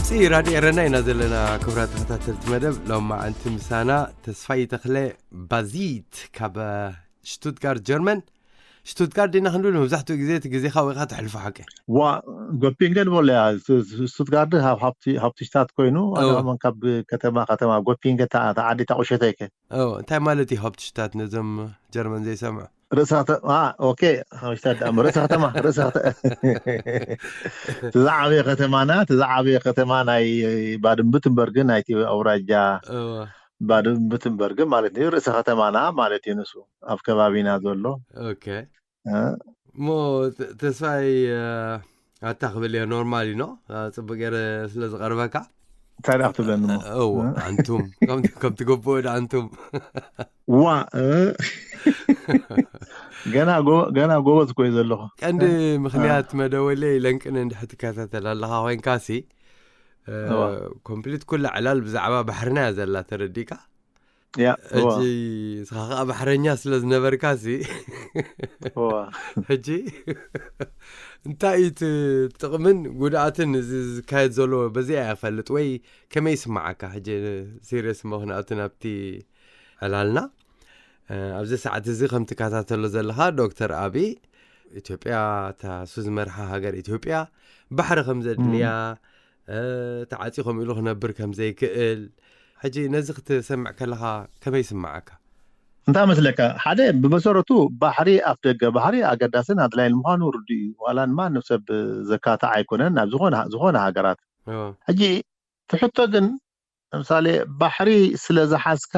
ራድዮ ኤረና ኢና ዘለና። ክቡራት ተኸታተልቲ መደብ ሎማዓንቲ ምሳና ተስፋይ ተኽለ ባዚት ካብ ሽቱትጋርት ጀርመን። ሽቱትጋርት ዲና ክንብል መብዛሕትኡ ግዜ እቲ ግዜኻ ወይኻ ተሕልፎ ሓቂ። ዋ፣ ጎፒንገ ንበሎ እያ። ስቱትጋርድ ሃብትሽታት ኮይኑ ኣነ ካብ ከተማ ከተማ ጎፒንገ ተዓዲ ታቁሸተይከ እንታይ ማለት እዩ? ሃብትሽታት ነዞም ጀርመን ዘይሰምዑ ርእሰ ከተማ። ኦኬ፣ ሃብትሽታት ደኣ ርእሰ ከተማ ርእሰ ከተማ ትዝዓበየ ከተማና ትዝዓበየ ከተማ ናይ ባድን ብትንበርግ ናይቲ ኣውራጃ ባድን ብትንበርግ ማለት እዩ። ርእሰ ከተማና ማለት እዩ ንሱ ኣብ ከባቢና ዘሎ። ኦኬ። እሞ ተስፋይ ኣታ ክብል እየ ኖርማል ኖ ጽቡቅ ገይረ ስለ ዝቀርበካ እንታይ ደኣ ክትብለኒ እሞ እዎ ኣንቱም ከም ትገብኡ ዳ ኣንቱም ዋ ገና ገና ጎበዝ ኮዩ ዘለኹ ቀንዲ ምክንያት መደወለይ ለንቅነ እንድሕ ትከታተል ኣለኻ ኮይንካሲ ኮምፕሊት ኩላ ዕላል ብዛዕባ ባሕርና እያ ዘላ ተረዲካ ሕጂ ንስኻ ከዓ ባሕረኛ ስለ ዝነበርካ ሲ ሕጂ እንታይ እዩ እቲ ጥቕምን ጉድኣትን እዚ ዝካየድ ዘሎ በዚኣ እያ ፈልጥ ወይ ከመይ ይስማዓካ ሕጂ ሲሪየስ ምክንያቱ ናብቲ ዕላልና ኣብዚ ሰዓት እዚ ከም ትከታተሎ ዘለኻ ዶክተር ኣብይ ኢትዮጵያ እታ እሱ ዝመርሓ ሃገር ኢትዮጵያ ባሕሪ ከም ዘድልያ ተዓፂ ከምኡ ኢሉ ክነብር ከም ዘይክእል ሕጂ ነዚ ክትሰምዕ ከለኻ ከመይ ይስምዓካ? እንታይ መስለካ፣ ሓደ ብመሰረቱ ባሕሪ ኣፍ ደገ ባሕሪ ኣገዳስን ኣድላይን ምዃኑ ርዱእ እዩ። ዋላ ንማንም ሰብ ዘካትዕ ኣይኮነን ናብ ዝኾነ ዝኾነ ሃገራት። ሕጂ ትሕቶ ግን ንምሳሌ ባሕሪ ስለ ዝሓዝካ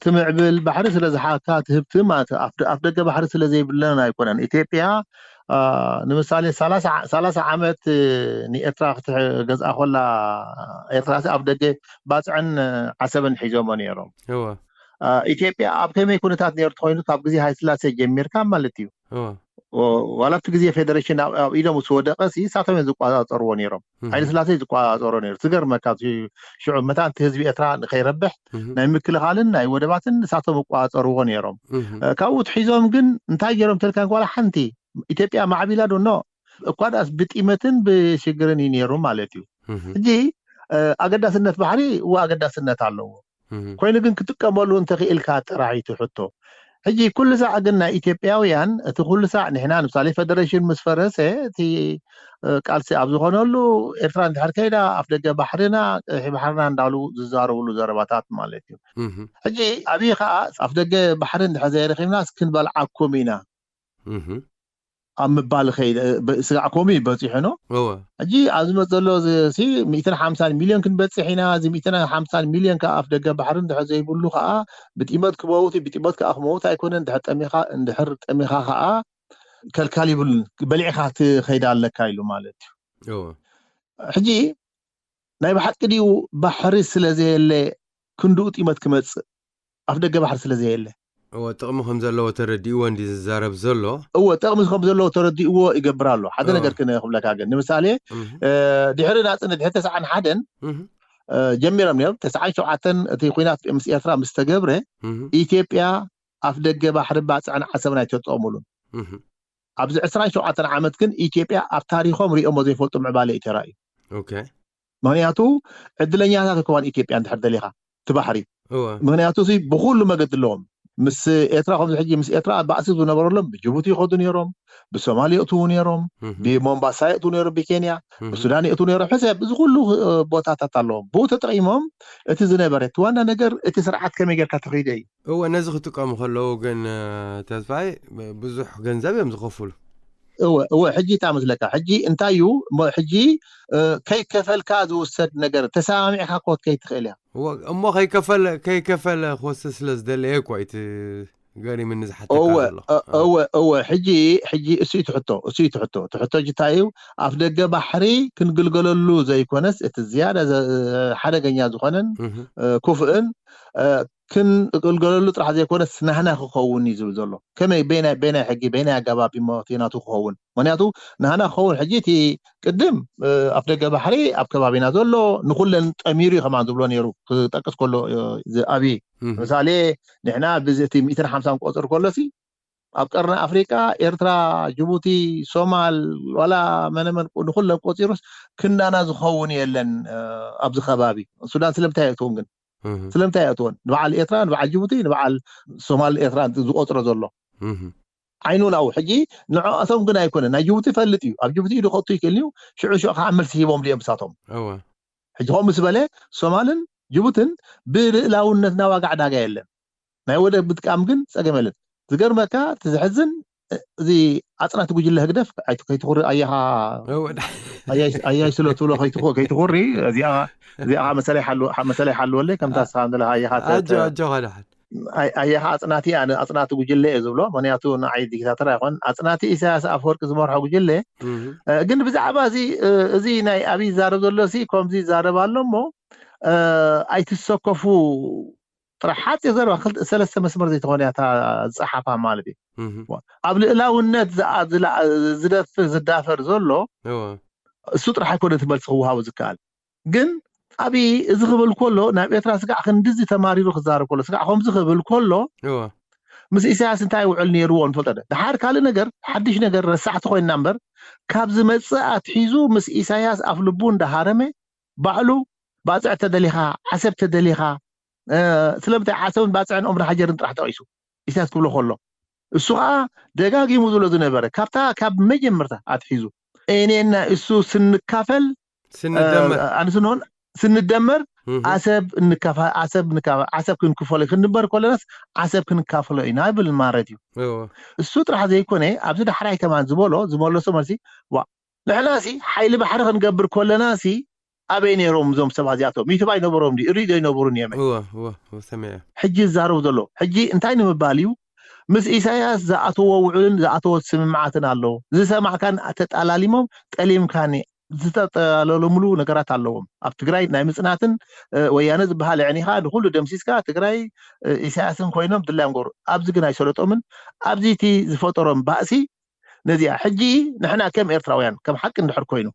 ትምዕብል ባሕሪ ስለ ዝሓካ ትህብቲ ማለት ኣፍ ደገ ባሕሪ ስለ ዘይብለን ኣይኮነን። ኢትዮጵያ ንምሳሌ ሰላሳ ዓመት ንኤርትራ ክትገዝኣ ኮላ ኤርትራ ኣፍ ደገ ባፅዕን ዓሰብን ሒዞሞ ነይሮም። ኢትዮጵያ ኣብ ከመይ ኩነታት ነይሩ ተኮይኑ ካብ ግዜ ሃይስላሴ ጀሚርካ ማለት እዩ። ዋላ ኣብቲ ግዜ ፌደሬሽን ኣብ ኢዶም ምስ ወደቀ ሲ ንሳቶም እዮም ዝቆፃፀርዎ ነይሮም። ሃይለ ስላሴ ዝቆፃፀሮ ነይሩ። ትገርመካ ሽዑ መታን እቲ ህዝቢ ኤርትራ ንከይረብሕ ናይ ምክልኻልን ናይ ወደባትን ንሳቶም ይቆፃፀርዎ ነይሮም። ካብኡ ትሒዞም ግን እንታይ ገይሮም ተልካ ዋላ ሓንቲ ኢትዮጵያ ማዕቢላ ዶ ኖ እኳ ደኣስ ብጢመትን ብሽግርን እዩ ነይሩ ማለት እዩ። ሕጂ ኣገዳስነት ባሕሪ እዋ ኣገዳስነት ኣለዎ። ኮይኑ ግን ክጥቀመሉ እንተኽኢልካ ጥራሕ እዩ እቲ ሕቶ። ሕጂ ኩሉ ሳዕ ግን ናይ ኢትዮጵያውያን እቲ ኩሉ ሳዕ ንሕና ንምሳሌ ፈደሬሽን ምስ ፈረሰ እቲ ቃልሲ ኣብ ዝኾነሉ ኤርትራ እንድሕር ከይዳ ኣፍ ደገ ባሕርና ቀይሕ ባሕርና እንዳሉ ዝዛረብሉ ዘረባታት ማለት እዩ። ሕጂ ኣብይ ከዓ ኣፍ ደገ ባሕሪ እንድሕር ዘይረኺብናስ ክንበልዓኩም ኢና ኣብ ምባል ከይደ ስጋዕ ኮሚ በፂሑ ነው። ሕጂ ኣብዚ መፅ ዘሎ ሲ ሚእትን ሓምሳን ሚሊዮን ክንበፅሕ ኢና። እዚ ሚእትን ሓምሳን ሚሊዮን ከዓ ኣፍ ደገ ባሕሪ እንድሕር ዘይብሉ ከዓ ብጢመት ክመውት ብጢመት ከዓ ክመውት ኣይኮነን። እንድሕር ጠሚኻ እንድሕር ጠሚኻ ከዓ ከልካል ይብሉን በሊዕኻ ትኸይዳ ኣለካ ኢሉ ማለት እዩ። ሕጂ ናይ ብሓቂ ድዩ ባሕሪ ስለ ዘየለ ክንድኡ ጢመት ክመፅእ ኣፍ ደገ ባሕሪ ስለ ዘየለ እወ ጥቕሚ ከም ዘለዎ ተረዲእዎ እንዲ ዝዛረብ ዘሎ እወ ጥቕሚ ከም ዘለዎ ተረዲእዎ ይገብር ኣሎ ሓደ ነገር ክነ ክብለካ ግን ንምሳሌ ድሕሪ ናፅነት ድሕሪ ተስዓን ሓደን ጀሚሮም ነይሮም ተስዓን ሸውዓተን እቲ ኩናት ምስ ኤርትራ ምስ ተገብረ ኢትዮጵያ ኣፍ ደገ ባሕሪ ባፅዕን ዓሰብን ኣይተጠቐሙሉን ኣብዚ ዕስራን ሸውዓተን ዓመት ግን ኢትዮጵያ ኣብ ታሪኾም ሪኦሞ ዘይፈልጡ ምዕባለ እዩ ተራእዩ ምክንያቱ ዕድለኛታት እኳን ኢትዮጵያ እንድሕር ደሊኻ እቲ ባሕሪ ምክንያቱ እዚ ብኩሉ መገዲ ኣለዎም ምስ ኤርትራ ከምዚ ሕጂ ምስ ኤርትራ ባእሲ ዝነበረሎም ብጅቡቲ ይኸዱ ነይሮም ብሶማል የእትዉ ነይሮም ብሞምባሳ የእትዉ ነይሮም ብኬንያ ብሱዳን የእትዉ ነይሮም ሕሰ እዚ ኩሉ ቦታታት ኣለዎም ብኡ ተጠቂሞም እቲ ዝነበረ እቲ ዋና ነገር እቲ ስርዓት ከመይ ጌርካ ተኸይደ እዩ እወ ነዚ ክጥቀሙ ከለዉ ግን ተስፋይ ብዙሕ ገንዘብ እዮም ዝኸፍሉ እወ እወ ሕጂ እታ መስለካ ሕጂ እንታይ እዩ ሕጂ ከይከፈልካ ዝውሰድ ነገር ተሰማሚዕካ ክወት ከይትኽእል እያ እሞ ከይከፈለ ከይከፈለ ክወስድ ስለ ዝደለየ እኮ እቲ ገሪምኒ ዝሓተካ ዘሎ እወ እወ ሕጂ ሕጂ እሱ እዩ ትሕቶ እሱ እዩ ትሕቶ ትሕቶ እንታይ እዩ ኣፍ ደገ ባሕሪ ክንግልገለሉ ዘይኮነስ እቲ ዝያዳ ሓደገኛ ዝኾነን ክፉእን ክንግልገለሉ ጥራሕ ዘይኮነስ ናህና ክኸውን እዩ ዝብል ዘሎ ከመይ በይናይ በይናይ ሕጊ በይናይ ኣገባብ እሞ እቲ ናቱ ክኸውን ምክንያቱ ናህና ክኸውን ሕጂ እቲ ቅድም ኣፍ ደገ ባሕሪ ኣብ ከባቢና ዘሎ ንኩለን ጠሚሩ እዩ ከማን ዝብሎ ነይሩ ክጠቅስ ከሎ ኣብዪ ምሳሌ ንሕና ብዚ እቲ ሚእትን ሓምሳን ቆፅር ከሎሲ ኣብ ቀርኒ ኣፍሪቃ ኤርትራ፣ ጅቡቲ፣ ሶማል፣ ዋላ መነመን ንኩለን ቆፂሩስ ክንዳና ዝኸውን የለን። ኣብዚ ከባቢ ሱዳን ስለምንታይ የእትዎም ግን? ስለምንታይ የእትዎን? ንበዓል ኤርትራ፣ ንበዓል ጅቡቲ፣ ንበዓል ሶማል ኤርትራ ዝቆፅሮ ዘሎ ዓይኑ ናው ሕጂ ንዕኣቶም ግን ኣይኮነ። ናይ ጅቡቲ ፈልጥ እዩ። ኣብ ጅቡቲ ኢዱ ከቱ ይክእል እዩ። ሽዑ ሽዑ ከዓ መልሲ ሂቦም ድዮም ብሳቶም? ሕጂ ከምኡ ምስ በለ ሶማልን ጅቡትን ብልእላውነትና ዋጋ ዕዳጋ የለን። ናይ ወደብ ምጥቃም ግን ፀገም የለን። ዝገርመካ፣ እቲ ዘሕዝን፣ እዚ ኣፅናቲ ጉጅለ ህግደፍ ከይትኩሪ ኣያኻ ኣያይ ስለ ትብሎ ከይትኩሪ እዚኣ እዚኣ መሰለይ ሓልወለይ ከምታ ስኻ ዘለካ ኣያኻ ኣጆኻ ደሓን ኣያኻ ኣፅናቲ ኣነ ኣፅናቲ ጉጅለ እየ ዝብሎ። ምክንያቱ ንዓይ ዲክታተር ኣይኮን ኣፅናቲ ኢሳያስ ኣፈወርቂ ዝመርሖ ጉጅለ። ግን ብዛዕባ እዚ እዚ ናይ ኣብይ ይዛረብ ዘሎ ሲ ከምዚ ይዛረብ ኣሎ እሞ ኣይትሰከፉ። ጥራሕ ሓፂር ዘረባ ክልተ ሰለስተ መስመር ዘይተኾነ እያ እታ ዝፀሓፋ ማለት እዩ። ኣብ ልእላውነት ዝደፍር ዝዳፈር ዘሎ እሱ ጥራሕ ኣይኮነ እቲ መልሲ ክወሃቡ ዝከኣል። ግን ኣብይ እዚ ክብል ከሎ ናብ ኤርትራ ስጋዕ ክንድዚ ተማሪሩ ክዛረብ ከሎ ስጋዕ ከምዚ ክብል ከሎ ምስ ኢሳያስ እንታይ ውዕል ነይርዎ ንፈልጦ። ድሓር ካልእ ነገር ሓድሽ ነገር ረሳዕቲ ኮይንና እምበር ካብ ዝመፅእ ኣትሒዙ ምስ ኢሳያስ ኣፍ ልቡ እንዳሃረመ ባዕሉ ባፅዕ ተደሊኻ ዓሰብ ተደሊኻ ስለምንታይ ዓሰብን ባፅዕን ኦምራ ሃጀርን ጥራሕ ጠቂሱ ኢሳያስ ክብሎ ከሎ እሱ ከዓ ደጋጊሙ ዝብሎ ዝነበረ ካብታ ካብ መጀመርታ ኣትሒዙ እኔና እሱ ስንካፈል ስንደመር ኣንስንሆን ስንደመር ዓሰብ ዓሰብ ዓሰብ ክንክፈሎ ክንድበር ከለናስ ዓሰብ ክንካፈሎ ኢና ይብል ማለት እዩ። እሱ ጥራሕ ዘይኮነ ኣብዚ ዳሕራይ ከማን ዝበሎ ዝመለሶ መልሲ ንሕና ሲ ሓይሊ ባሕሪ ክንገብር ከለና ሲ ኣበይ ነይሮም እዞም ሰባት እዚኣቶም? ዩቱብ ኣይነበሮም ድዩ? ርኢ ዶ ኣይነበሩን እዮም? እወ፣ እወ፣ እወ፣ ሰሚዐ። ሕጂ ዝዛረቡ ዘለዉ። ሕጂ እንታይ ንምባል እዩ? ምስ ኢሳያስ ዝኣተዎ ውዕልን ዝኣተዎ ስምምዓትን ኣሎ። ዝሰማዕካን ተጣላሊሞም ጠሊምካኒ ዝተጠላለለምሉ ነገራት ኣለዎም። ኣብ ትግራይ ናይ ምጽናትን ወያነ ዝበሃል ኣዕኒኻ ንኹሉ ደምሲስካ ትግራይ ኢሳያስን ኮይኖም ድላዮም ገሩ። ኣብዚ ግን ኣይሰለጦምን። ኣብዚ እቲ ዝፈጠሮም ባእሲ ነዚኣ ሕጂ ንሕና ከም ኤርትራውያን ከም ሓቂ እንድሕር ኮይኑ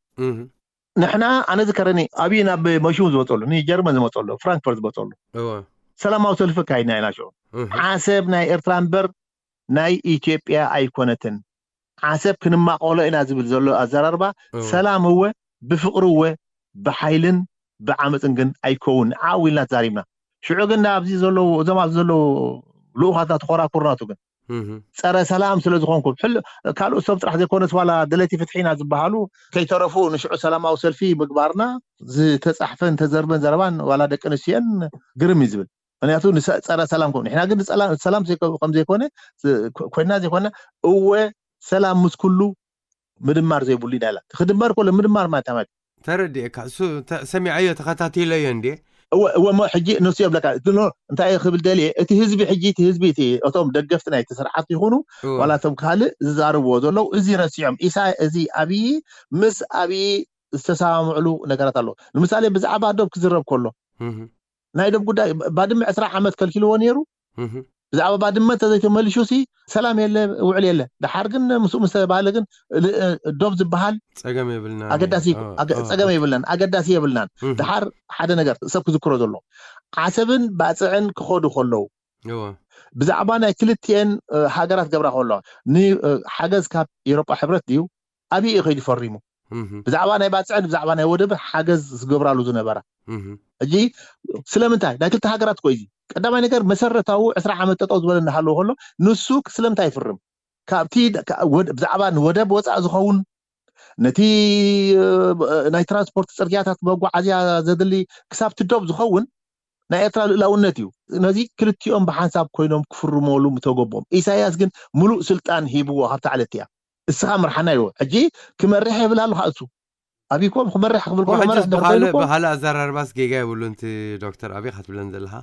ንሕና ኣነ ዝከረኒ ኣብይ ናብ መሽሙ ዝመፀሉ ንጀርመን ዝመፀሉ ፍራንክፈርት ዝመፀሉ ሰላማዊ ሰልፊ ካይድና ኢና ሽዑ። ዓሰብ ናይ ኤርትራ እምበር ናይ ኢትዮጵያ ኣይኮነትን። ዓሰብ ክንማቀሎ ኢና ዝብል ዘሎ ኣዘራርባ ሰላም እወ ብፍቅሪ እወ ብሓይልን ብዓመፅን ግን ኣይከውን። ዓው ኢልና ተዛሪብና። ሽዑ ግን ኣብዚ ዘለዉ እዞም ኣብዚ ዘለዉ ልኡኻትና ተኾራኩርናቱ ግን ፀረ ሰላም ስለ ዝኾንኩም ካልኦት ሰብ ጥራሕ ዘይኮነስ ዋላ ደለይቲ ፍትሒ ኢና ዝበሃሉ ከይተረፉ ንሽዑ ሰላማዊ ሰልፊ ምግባርና ዝተፃሕፈን ተዘርበን ዘረባን ዋላ ደቂ ኣንስትዮን ግርም እዩ ዝብል። ምክንያቱ ፀረ ሰላም ከም ንሕና ግን ሰላም ከም ዘይኮነ ኮይና ዘይኮነ እወ ሰላም ምስ ኩሉ ምድማር ዘይብሉ ኢና ኢላ። ክድመር ከሎ ምድማር ማለት ማለት ተረዲእካ እሱ ሰሚዐዮ ተኸታቲለዮ እንዴ እወ እሞ ሕጂ ንሱ የብለካ እኖ እንታይ ክብል ደልየ እቲ ህዝቢ ሕጂ እቲ ህዝቢ እቲ እቶም ደገፍቲ ናይቲ ስርዓት ይኹኑ ዋላ እቶም ካልእ ዝዛርብዎ ዘለዉ እዚ ረሲዖም ኢሳ እዚ ኣብዪ ምስ ኣብዪ ዝተሰማምዕሉ ነገራት ኣለዉ ንምሳሌ ብዛዕባ ዶብ ክዝረብ ከሎ ናይ ዶብ ጉዳይ ባድመ ዕስራ ዓመት ከልኪልዎ ነይሩ ብዛዕባ ባድመ እንተዘይተመሊሹ ሲ ሰላም የለ ውዕል የለ። ድሓር ግን ምስኡ ምስ ተባህለ ግን ዶብ ዝበሃል ጸገም የብልና ኣገዳሲ ጸገም የብልናን ኣገዳሲ የብልናን። ድሓር ሓደ ነገር ሰብ ክዝክሮ ዘሎ ዓሰብን ባጽዕን ክኸዱ ከለዉ ብዛዕባ ናይ ክልቲኤን ሃገራት ገብራ ከለዋ ንሓገዝ ካብ ኤሮጳ ሕብረት ድዩ ኣብይ እዩ ከይዱ ፈሪሙ ብዛዕባ ናይ ባፅዕን ብዛዕባ ናይ ወደብን ሓገዝ ዝገብራሉ ዝነበራ ሕጂ ስለምንታይ ናይ ክልተ ሃገራት ኮ እዚ ቀዳማይ ነገር መሰረታዊ ዕስራ ዓመት ጠጠው ዝበለ እናሃለዎ ከሎ ንሱ ስለምንታይ ይፍርም ካብቲ ብዛዕባ ንወደብ ወፃእ ዝኸውን ነቲ ናይ ትራንስፖርት ፅርግያታት መጓዓዝያ ዘድሊ ክሳብ ትዶብ ዝኸውን ናይ ኤርትራ ልእላውነት እዩ ነዚ ክልቲኦም ብሓንሳብ ኮይኖም ክፍርመሉ ምተገቦም ኢሳያስ ግን ሙሉእ ስልጣን ሂብዎ ካብቲ ዓለት እያ እስኻ ምርሓና ኢልዎ ሕጂ ክመርሕ የብል ኣለኻ እሱ ኣብይኮም ክመርሕ ክብል ከሎ መርሕ ድርበይልኮ ብካልእ ኣዘራርባስ ጌጋ የብሉን እቲ ዶክተር ኣብይ ካትብለን ዘለኻ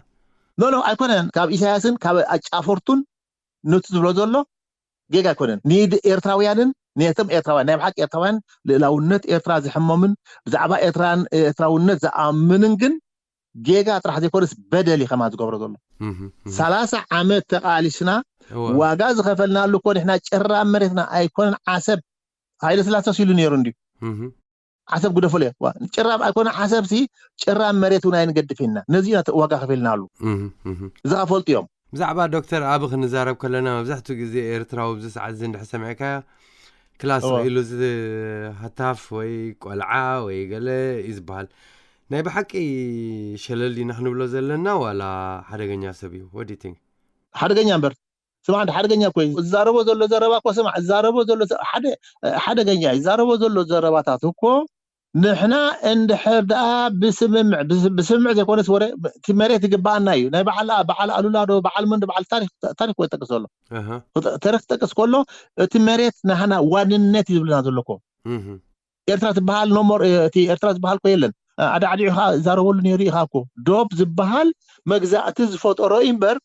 ኖ ኖ ኣይኮነን ካብ ኢሳያስን ካብ ኣጫፈርቱን ነቲ ዝብሎ ዘሎ ጌጋ ኣይኮነን ንኤርትራውያንን ነቶም ኤርትራውያን ናይ ብሓቂ ኤርትራውያን ልእላውነት ኤርትራ ዝሕመምን ብዛዕባ ኤርትራን ኤርትራውነት ዝኣምንን ግን ጌጋ ጥራሕ ዘይኮነስ በደል እዩ ከማ ዝገብሮ ዘሎ ሰላሳ ዓመት ተቃሊስና ዋጋ ዝኸፈልናሉ እኮ ንሕና ጭራ መሬትና ኣይኮነን ዓሰብ ሃይለ ስላሰ ሲሉ ነይሩ እንድዩ ዓሰብ ግደፈሉ ጭራ ኣይኮነ ዓሰብ ሲ ጭራ መሬት እውን ኣይንገድፍ ኢና ነዚ ኢና ዋጋ ከፊልናሉ እዚ ከፈልጡ እዮም ብዛዕባ ዶክተር ኣብ ክንዛረብ ከለና፣ መብዛሕትኡ ግዜ ኤርትራዊ ኣብዚ ሰዓት እዚ እንድሕር ሰሚዕካዮ፣ ክላስ ኢሉ እዚ ሃታፍ ወይ ቆልዓ ወይ ገለ እዩ ዝበሃል። ናይ ብሓቂ ሸለል ዲና ክንብሎ ዘለና፣ ዋላ ሓደገኛ ሰብ እዩ? What do you think? ሓደገኛ እምበር። ስማዕ፣ ሓደገኛ እኮ እዩ ዝዛረቦ ዘሎ ዘረባ እኮ። ስማዕ፣ ዝዛረቦ ዘሎ ሓደገኛ እዩ ዝዛረቦ ዘሎ ዘረባታት እኮ። ንሕና እንድሕር ደኣ ብስምምዕ ብስምምዕ ዘይኮነስ ወረ እቲ መሬት ይግባኣና እዩ። ናይ በዓል በዓል ኣሉላ ዶ በዓል መን ዶ በዓል ታሪክ ታሪክ ወይ ጠቅስ ዘሎ ታሪክ ጠቅስ ከሎ፣ እቲ መሬት ናህና ዋንነት እዩ ዝብልና ዘሎ እኮ። ኤርትራ ትበሃል ኖሞር እቲ ኤርትራ ዝበሃል እኮ የለን። ኣዳዕዲዑ ካ ዛረበሉ ነይሩ ኢኻ እኮ። ዶብ ዝበሃል መግዛእቲ ዝፈጠሮ እዩ እምበር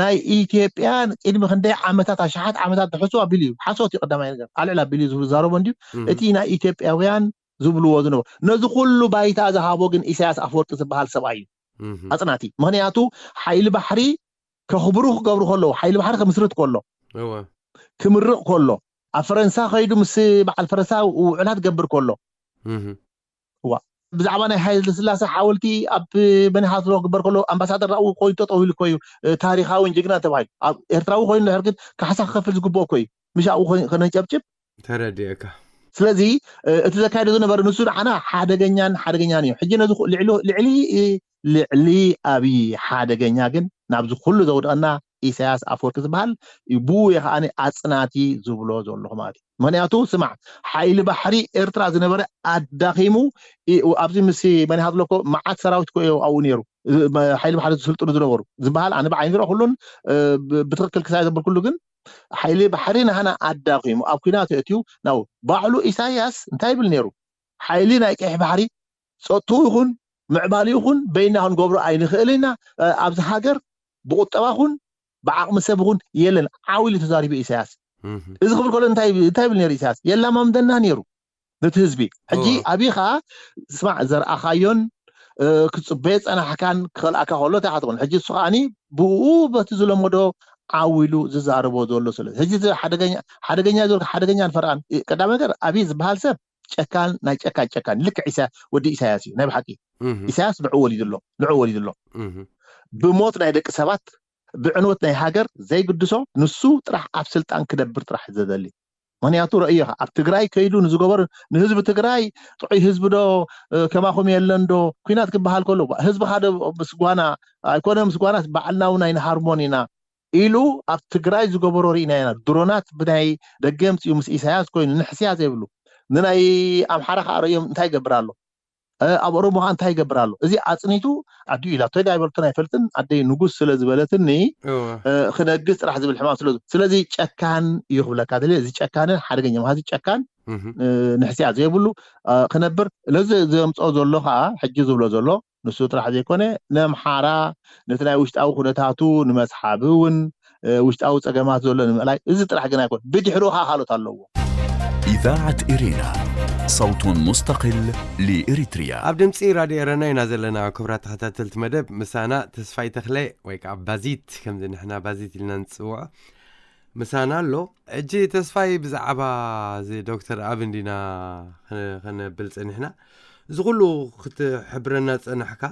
ናይ ኢትዮጵያ ቅድሚ ክንደይ ዓመታት ኣሽሓት ዓመታት ተሕሱ ኣቢሉ እዩ። ሓሶት እዩ። ቀዳማይ ነገር ኣልዕል ኣቢሉ እዩ ዝዛረቦ እንዲዩ። እቲ ናይ ኢትዮጵያውያን ዝብልዎ ዝነበሩ ነዚ ኩሉ ባይታ ዝሃቦ ግን ኢሳያስ ኣፈወርቂ ዝበሃል ሰብኣይ እዩ። ኣፅናቲ ምክንያቱ ሓይሊ ባሕሪ ከኽብሩ ክገብሩ ከለዉ ሓይሊ ባሕሪ ከምስርት ከሎ ክምርቕ ከሎ ኣብ ፈረንሳ ከይዱ ምስ በዓል ፈረንሳ ውዕላት ገብር ከሎ ብዛዕባ ናይ ሃይለ ስላሴ ሓወልቲ ኣብ መኒሃትሎ ክግበር ከሎ ኣምባሳደር ናብኡ ኮይኑ ጠጠው ኢሉ እኮ እዩ ታሪካዊን ጅግና ተባሂሉ። ኣብ ኤርትራዊ ኮይኑ ድሕር ግን ካሕሳ ክከፍል ዝግብኦ እኮ እዩ። ምሽ ኣብኡ ከነጨብጭብ ተረዲእካ። ስለዚ እቲ ዘካየዶ ዝነበረ ንሱ ንዓና ሓደገኛን ሓደገኛን እዩ። ሕጂ ነዚ ልዕሊ ልዕሊ ኣብይ ሓደገኛ ግን ናብዚ ኩሉ ዘውድቐና ኢሳያስ ኣፈወርቂ ዝበሃል ብኡ እየ ከዓኒ ኣፅናቲ ዝብሎ ዘለኹ ማለት እዩ። ምክንያቱ ስማዕ ሓይሊ ባሕሪ ኤርትራ ዝነበረ ኣዳኺሙ ኣብዚ ምስ መን ሃብለኮ መዓት ሰራዊት ኮ ኣብኡ ነይሩ ሓይሊ ባሕሪ ዝስልጥኑ ዝነበሩ ዝበሃል ኣነ ብዓይኒ ዝረእኩሉን ብትክክል ክሳይ ዘበልኩሉ ግን ሓይሊ ባሕሪ ናህና ኣዳኺሙ ኣብ ኩናት የእትዩ ናው ባዕሉ ኢሳያስ እንታይ ይብል ነይሩ ሓይሊ ናይ ቀይሕ ባሕሪ ፀጥትኡ ይኹን ምዕባሉ ይኹን በይና ክንገብሮ ኣይንኽእል ኢና ኣብዚ ሃገር ብቁጠባ ኹን ብዓቕሚ ሰብ ኹን የለን ዓው ኢሉ ተዛሪቡ ኢሳያስ እዚ ክብል ከሎ እንታይ ይብል ነይሩ ኢሳያስ የላማምደና ነይሩ ነቲ ህዝቢ ሕጂ ኣብኻ ስማዕ ዘርኣኻዮን ክፅበየ ፀናሕካን ክኸልኣካ ከሎ እንታይ ክትኾን ሕጂ እሱ ከዓኒ ብኡ በቲ ዝለመዶ ዓው ኢሉ ዝዛረቦ ዘሎ ስለ ሕጂ ሓደገኛ ዘሎ ሓደገኛ ንፈርኣን ቀዳሚ ነገር ኣብይ ዝበሃል ሰብ ጨካን ናይ ጨካን ጨካን ልክዕ ኢሳያስ ወዲ ኢሳያስ እዩ ናይ ብሓቂ ኢሳያስ ንዑ ወሊዱ ኣሎ ንዑ ወሊዱ ኣሎ ብሞት ናይ ደቂ ሰባት ብዕንወት ናይ ሃገር ዘይግድሶ ንሱ ጥራሕ ኣብ ስልጣን ክደብር ጥራሕ ዘደሊ ምክንያቱ ረእዮ ኣብ ትግራይ ከይዱ ንዝገበሩ ንህዝቢ ትግራይ ጥዑይ ህዝቢ ዶ ከማኹም የለን ዶ ኩናት ክበሃል ከሎ ህዝቢ ሓደ ምስ ጓና ኣይኮነ ምስ ጓናት ባዕልና እውን ኣይንሃርሞን ኢና ኢሉ ኣብ ትግራይ ዝገበሮ ርኢና ኢና ድሮናት ብናይ ደገ ምፅኡ ምስ ኢሳያስ ኮይኑ ንሕስያ ዘይብሉ ንናይ ኣምሓራ ከዓ ረእዮም እንታይ ይገብር ኣሎ ኣብ ኦሮሞ ከዓ እንታይ ይገብር ኣሎ እዚ ኣፅኒቱ ኣዲኡ ኢላ ቶይ ዳይበልቶን ኣይፈልጥን ኣደይ ንጉስ ስለ ዝበለትኒ ክነግስ ጥራሕ ዝብል ሕማም ስለ ስለዚ ጨካን እዩ ክብለካ ደሊ እዚ ጨካንን ሓደገኛ ምክንያቱ ጨካን ንሕስያ ዘይብሉ ክነብር ለዚ ዘምፅኦ ዘሎ ከዓ ሕጂ ዝብሎ ዘሎ ንሱ ጥራሕ ዘይኮነ ነምሓራ ነቲ ናይ ውሽጣዊ ኩነታቱ ንመስሓቢ እውን ውሽጣዊ ፀገማት ዘሎ ንምእላይ እዚ ጥራሕ ግን ኣይኮን ብድሕሩ ከዓ ካልኦት ኣለዎ إذاعة إرينا صوت مستقل لإريتريا ኣብ ድምፂ ራድዮ ኤረና ኢና ዘለና ክብራት ተኸታተልቲ መደብ ምሳና ተስፋይ ተኽለ ወይ ከዓ ባዚት ከምዚ ንሕና ባዚት ኢልና ንፅውዖ ምሳና ኣሎ ሕጂ ተስፋይ ብዛዕባ እዚ ዶክተር ኣብ እንዲና ከነብል ፀኒሕና እዚ ኩሉ ክትሕብረና ፀናሕካ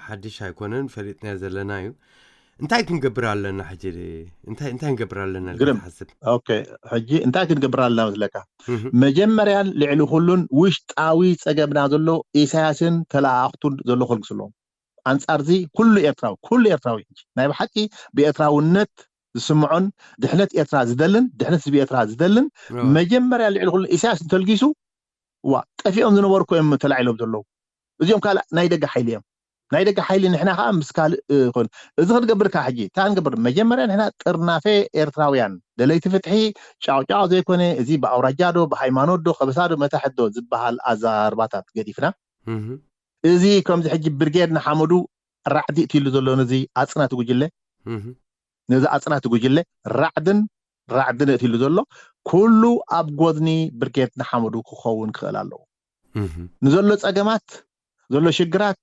ሓድሽ ኣይኮነን ፈሊጥና ዘለና እዩ እንታይ ክንገብር ኣለና ሕጂ እንታይ እንታይ ክንገብር ኣለና ግርም ትሓስብ ኦኬ ሕጂ እንታይ ክንገብር ኣለና መስለካ መጀመርያን ልዕሊ ኩሉን ውሽጣዊ ፀገምና ዘሎ ኢሳያስን ተለኣኣኽቱን ዘሎ ከልግስሎም ኣንጻር እዚ ኩሉ ኤርትራዊ ኩሉ ኤርትራዊ ሕጂ ናይ ብሓቂ ብኤርትራውነት ዝስምዖን ድሕነት ኤርትራ ዝደልን ድሕነት ህዝቢ ኤርትራ ዝደልን መጀመርያ ልዕሊ ኩሉ ኢሳያስ እንተልጊሱ ዋ ጠፊኦም ዝነበሩ እኮ እዮም ተላዒሎም ዘለዉ እዚኦም ካልእ ናይ ደገ ሓይሊ እዮም ናይ ደገ ሓይሊ ንሕና ከዓ ምስ ካልእ ኮይኑ እዚ ክንገብር ከዓ ሕጂ እንታይ ንገብር መጀመርያ ንሕና ጥርናፈ ኤርትራውያን ደለይቲ ፍትሒ ጫውጫው ዘይኮነ እዚ ብኣውራጃ ዶ ብሃይማኖት ዶ ከበሳ ዶ መታሕት ዶ ዝበሃል ኣዛርባታት ገዲፍና እዚ ከምዚ ሕጂ ብርጌድ ንሓመዱ ራዕዲ እትይሉ ዘሎ ነዚ ኣፅናቲ ጉጅለ ነዚ ኣፅናቲ ጉጅለ ራዕድን ራዕድን እትይሉ ዘሎ ኩሉ ኣብ ጎድኒ ብርጌድ ንሓመዱ ክኸውን ክኽእል ኣለዎ ንዘሎ ፀገማት ዘሎ ሽግራት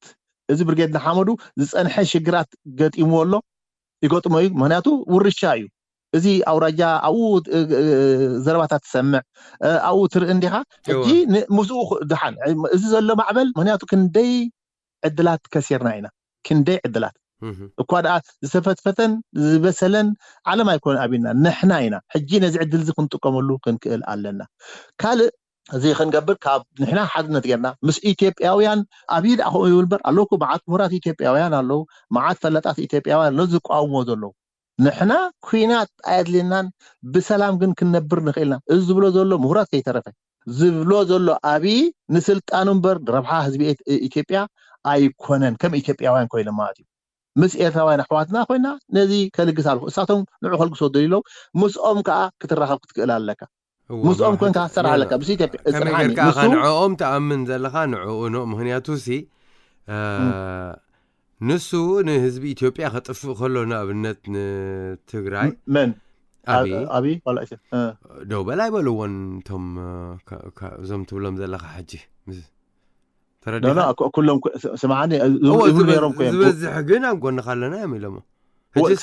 እዚ ብርጌድ ንሓመዱ ዝፀንሐ ሽግራት ገጢምዎ ኣሎ ይገጥሞ እዩ ምክንያቱ ውርሻ እዩ እዚ ኣውራጃ ኣብኡ ዘረባታት ትሰምዕ ኣብኡ ትርኢ እንዲኻ ሕጂ ምስኡ ድሓን እዚ ዘሎ ማዕበል ምክንያቱ ክንደይ ዕድላት ከሲርና ኢና ክንደይ ዕድላት እኳ ደኣ ዝተፈትፈተን ዝበሰለን ዓለም ኣይኮነን ኣቢና፣ ንሕና ኢና። ሕጂ ነዚ ዕድል እዚ ክንጥቀመሉ ክንክእል ኣለና። ካልእ እዚ ክንገብር ካብ ንሕና ሓድነት ጌርና ምስ ኢትዮጵያውያን ኣብይ ደኣ ከምኡ ይብል እምበር ኣለኩ መዓት ምሁራት ኢትዮጵያውያን ኣለዉ፣ መዓት ፈለጣት ኢትዮጵያውያን ኣለዉ ዝቃወሞ ዘለዉ። ንሕና ኩናት ኣየድልየናን፣ ብሰላም ግን ክንነብር ንኽእልና። እዚ ዝብሎ ዘሎ ምሁራት ከይተረፈ ዝብሎ ዘሎ ኣብይ ንስልጣኑ እምበር ንረብሓ ህዝቢ ኢት- ኢትዮጵያ ኣይኮነን። ከም ኢትዮጵያውያን ኮይኖም ማለት እዩ። ምስ ኤርትራውያን ኣሕዋትና ኮይና ነዚ ከልግስ ኣለኹ። እሳቶም ንዑ ከልግሶ ደሊሎም ምስኦም ከዓ ክትራኸብ ክትክእል ኣለካ። ምስኦም ኮንካ ክትሰርሕ ኣለካ። ምስ ኢትዮጵያ ከመይ ጌርካ ኢኻ ንዕኦም ትኣምን ዘለኻ? ንዕኡ ኖ ምክንያቱ ሲ ንሱ ንህዝቢ ኢትዮጵያ ከጥፍእ ከሎ ንኣብነት ንትግራይ መን ኣብይ ደው በል ኣይበልዎን እቶም እዞም ትብሎም ዘለካ ሕጂ ተረዲካ ኩሎም ስማዓኒ ዝብሉ ነሮም ኮይኖም ዝበዝሕ ግን ኣብ ጎንካ ኣለና እዮም ኢሎሞ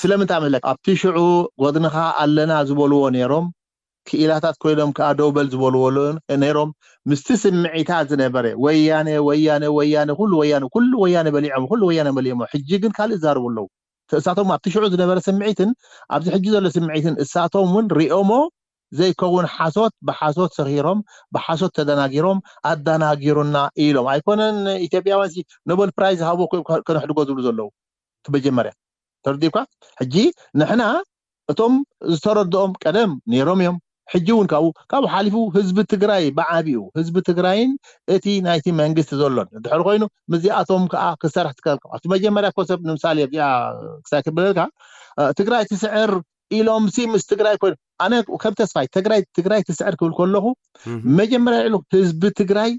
ስለምንታይ መለክ ኣብቲ ሽዑ ጎድንካ ኣለና ዝበልዎ ነሮም ክኢላታት ኮይኖም ከዓ ደው በል ዝበልዎ ነይሮም ምስቲ ስምዒታት ዝነበረ ወያነ ወያነ ወያነ ኩሉ ወያነ ኩሉ ወያነ በሊዖም ኩሉ ወያነ በሊዖሞ ሕጂ ግን ካልእ ዛርቡ ኣለዉ እሳቶም ኣብቲ ሽዑ ዝነበረ ስምዒትን ኣብዚ ሕጂ ዘሎ ስምዒትን እሳቶም እውን ሪኦሞ ዘይከውን ሓሶት ብሓሶት ሰኺሮም ብሓሶት ተደናጊሮም ኣደናጊሩና ኢሎም ኣይኮነን ኢትዮጵያውያን ኖበል ፕራይዝ ሃቦ ከነሕድጎ ዝብሉ ዘለዉ መጀመርያ ተረዲእኳ ሕጂ ንሕና እቶም ዝተረድኦም ቀደም ነይሮም እዮም ሕጂ እውን ካብኡ ካብኡ ሓሊፉ ህዝቢ ትግራይ ብዓቢኡ ህዝቢ ትግራይን እቲ ናይቲ መንግስቲ ዘሎን እንድሕር ኮይኑ ምስዚኣቶም ከዓ ክሰርሕ ትከልከ ኣብቲ መጀመርያ ኮ ሰብ ንምሳሌ እዚኣ ክሳይ ክብለልካ ትግራይ ትስዕር ኢሎም ሲ ምስ ትግራይ ኮይኑ ኣነ ከም ተስፋይ ትግራይ ትግራይ ትስዕር ክብል ከለኹ መጀመርያ ልዕሉ ህዝቢ ትግራይ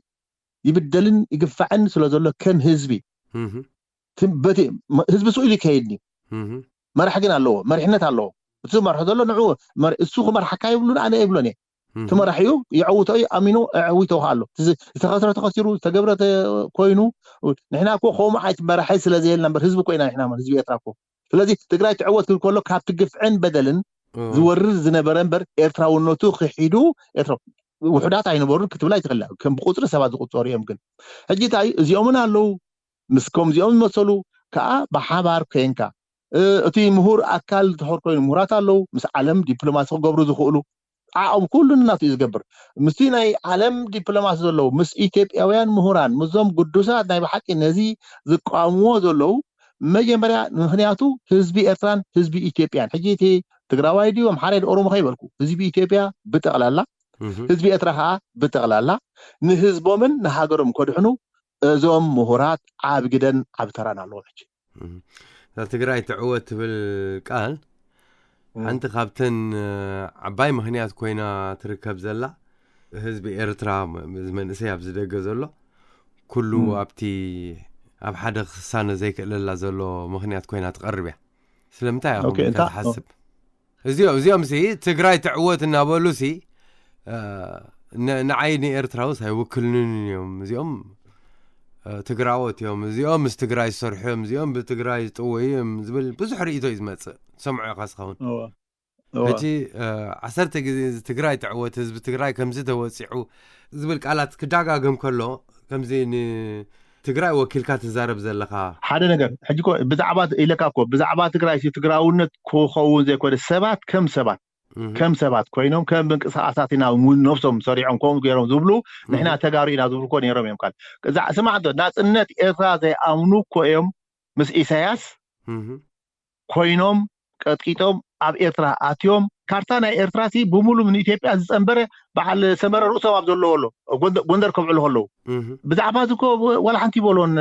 ይብደልን ይግፋዕን ስለ ዘሎ ከም ህዝቢ ህዝቢ ስኡ ኢሉ ይከይድ እዩ መራሕ ግን ኣለዎ መሪሕነት ኣለዎ እቲ ዝመርሖ ዘሎ ንዑ እሱ ክመርሓካ ይብሉን ኣነ ይብሎን እየ እቲ መራሒኡ ይዐውቶ እዩ ኣሚኑ ዕዊቶ ኣሎ ዝተኸስረ ተኸሲሩ ዝተገብረ ኮይኑ ንሕና እኮ ከምኡ ዓይነት መራሒ ስለ ዘየልና እምበር ህዝቢ እኮ ኢና ንሕና ህዝቢ ኤርትራ እኮ ስለዚ ትግራይ ትዕወት ክብል ከሎ ካብቲ ግፍዕን በደልን ዝወርድ ዝነበረ እምበር ኤርትራውነቱ ክሒዱ ኤርትራ ውሑዳት ኣይነበሩን ክትብል ኣይትኽእል ከም ብቁፅሪ ሰባት ዝቁፀሩ እዮም ግን ሕጂ እንታይ እዚኦምን ኣለዉ ምስ ከምዚኦም ዝመሰሉ ከዓ ብሓባር ኮይንካ እቲ ምሁር ኣካል ድሕር ኮይኑ ምሁራት ኣለዉ ምስ ዓለም ዲፕሎማሲ ክገብሩ ዝኽእሉ ዓኦም ኩሉ ናቱ እዩ ዝገብር ምስቲ ናይ ዓለም ዲፕሎማሲ ዘለዉ ምስ ኢትዮጵያውያን ምሁራን ምስዞም ግዱሳት ናይ ብሓቂ ነዚ ዝቃወምዎ ዘለዉ መጀመርያ ምክንያቱ ህዝቢ ኤርትራን ህዝቢ ኢትዮጵያን ሕጂ እቲ ትግራዋይ ድዩ ኣምሓራይ ኦሮሞ ከይበልኩ ህዝቢ ኢትዮጵያ ብጠቕላላ ህዝቢ ኤርትራ ከዓ ብጠቕላላ ንህዝቦምን ንሃገሮም ከድሕኑ እዞም ምሁራት ዓብ ግደን ዓብ ተራን ኣለዎ ሕጂ እዛ ትግራይ ትዕወት ትብል ቃል ሓንቲ ካብተን ዓባይ ምክንያት ኮይና ትርከብ ዘላ ህዝቢ ኤርትራ መንእሰይ ኣብዚ ደገ ዘሎ ኩሉ ኣብቲ ኣብ ሓደ ክሳነ ዘይክእለላ ዘሎ ምክንያት ኮይና ትቐርብ እያ ስለምንታይ ኢኹም ከዝሓስብ እዚኦም እዚኦም ሲ ትግራይ ትዕወት እናበሉ ሲ ንዓይ ንኤርትራውስ ኣይውክልንን እዮም እዚኦም ትግራዎት እዮም እዚኦም ምስ ትግራይ ዝሰርሑ እዮም እዚኦም ብትግራይ ዝጥወዩ እዮም ዝብል ብዙሕ ርእቶ እዩ ዝመፅእ ትሰምዖ ኢኻ ስኸውን ሕጂ ዓሰርተ ግዜ ትግራይ ትዕወት ህዝቢ ትግራይ ከምዚ ተወፂዑ ዝብል ቃላት ክዳጋገም ከሎ ከምዚ ትግራይ ወኪልካ ትዛረብ ዘለካ ሓደ ነገር ሕጂ ብዛዕባ ኢለካ እኮ ብዛዕባ ትግራይ ትግራውነት ክኸውን ዘይኮነ ሰባት ከም ሰባት ከም ሰባት ኮይኖም ከም ምንቅስቃሳት ኢና ነብሶም ሰሪዖም ከምኡ ገይሮም ዝብሉ ንሕና ተጋሩ ኢና ዝብሉ እኮ ነይሮም እዮም ካል እዛ ስማዕ ናፅነት ኤርትራ ዘይኣምኑ እኮ እዮም ምስ ኢሳያስ ኮይኖም ቀጥቂጦም ኣብ ኤርትራ ኣትዮም ካርታ ናይ ኤርትራ ሲ ብሙሉ ንኢትዮጵያ ዝፀንበረ በዓል ሰመረ ርእሶም ኣብ ዘለዎ ኣሎ ጎንደር ከብዕሉ ከለዉ ብዛዕባ እዚ እኮ ዋላ ሓንቲ ይበልዎን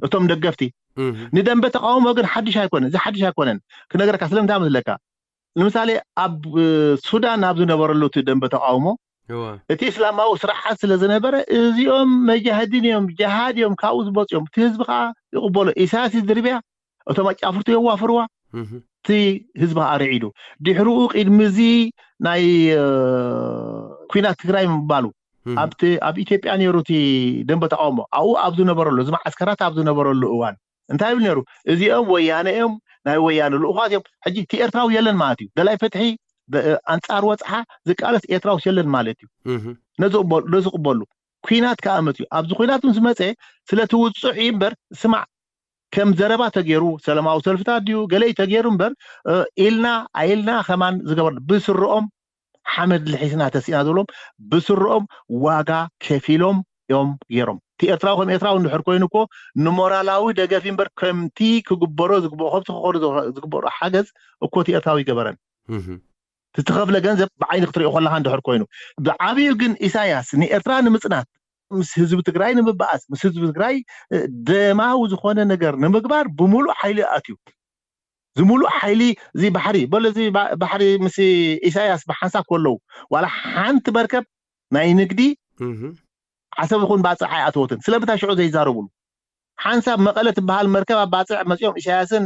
እቶም ደገፍቲ ንደንበ ተቃውሞ ግን ሓድሽ ኣይኮነን እዚ ሓድሽ ኣይኮነን ክነገረካ ስለምንታይ መስለካ ንምሳሌ ኣብ ሱዳን ኣብ ዝነበረሉ እቲ ደንበ ተቃውሞ እቲ እስላማዊ ስርዓት ስለ ዝነበረ እዚኦም መጃህዲን እዮም ጃሃድ እዮም ካብኡ ዝመፁ እዮም እቲ ህዝቢ ከዓ ይቅበሎ ኢሳያስ ዝድርብያ እቶም ኣጫፍርቱ የዋፍርዋ እቲ ህዝቢ ከዓ ርዒዱ ድሕርኡ ቅድሚ እዚ ናይ ኩናት ትግራይ ምባሉ ኣብቲ ኣብ ኢትዮጵያ ነይሩ እቲ ደንበ ተቃውሞ ኣብኡ ኣብ ዝነበረሉ እዚ መዓስከራት ኣብ ዝነበረሉ እዋን እንታይ ይብል ነይሩ እዚኦም ወያነ እዮም ናይ ወያነ ልኡኳት እዮም ሕጂ እቲ ኤርትራዊ የለን ማለት እዩ ደላይ ፍትሒ ኣንፃር ወፅሓ ዝቃለስ ኤርትራውስ የለን ማለት እዩ ነዚ ቅበሉ ኩናት ከዓ መፅዩ ኣብዚ ኩናት ምስ መፀ ስለቲ ውፅዕ እዩ እምበር ስማዕ ከም ዘረባ ተገይሩ ሰላማዊ ሰልፍታት ድዩ ገለይ ተገይሩ እምበር ኢልና ኣይልና ከማን ዝገበር ብስርኦም ሓመድ ልሒስና ተሲእና ዝብሎም ብስርኦም ዋጋ ከፊሎም እዮም ገይሮም። እቲ ኤርትራዊ ከም ኤርትራዊ እንድሕር ኮይኑ እኮ ንሞራላዊ ደገፍ እምበር ከምቲ ክግበሮ ዝግብኦ ከምቲ ክኸዱ ዝግበሩ ሓገዝ እኮ እቲ ኤርትራዊ ይገበረን። ዝተኸፍለ ገንዘብ ብዓይኒ ክትሪኦ ከለካ እንድሕር ኮይኑ ብዓብዩ ግን ኢሳያስ ንኤርትራ ንምፅናት ምስ ህዝቢ ትግራይ ንምበኣስ ምስ ህዝቢ ትግራይ ደማዊ ዝኾነ ነገር ንምግባር ብምሉእ ሓይሊ ኣትዩ ዝምሉእ ሓይሊ እዚ ባሕሪ በሎ እዚ ባሕሪ ምስ ኢሳያስ ብሓንሳብ ከለዉ ዋላ ሓንቲ መርከብ ናይ ንግዲ ዓሰብ ይኹን ባፅዕ ኣይኣተወትን። ስለምንታይ ሽዑ ዘይዛረብሉ ሓንሳብ መቐለ ትበሃል መርከብ ኣብ ባፅዕ መፂኦም ኢሳያስን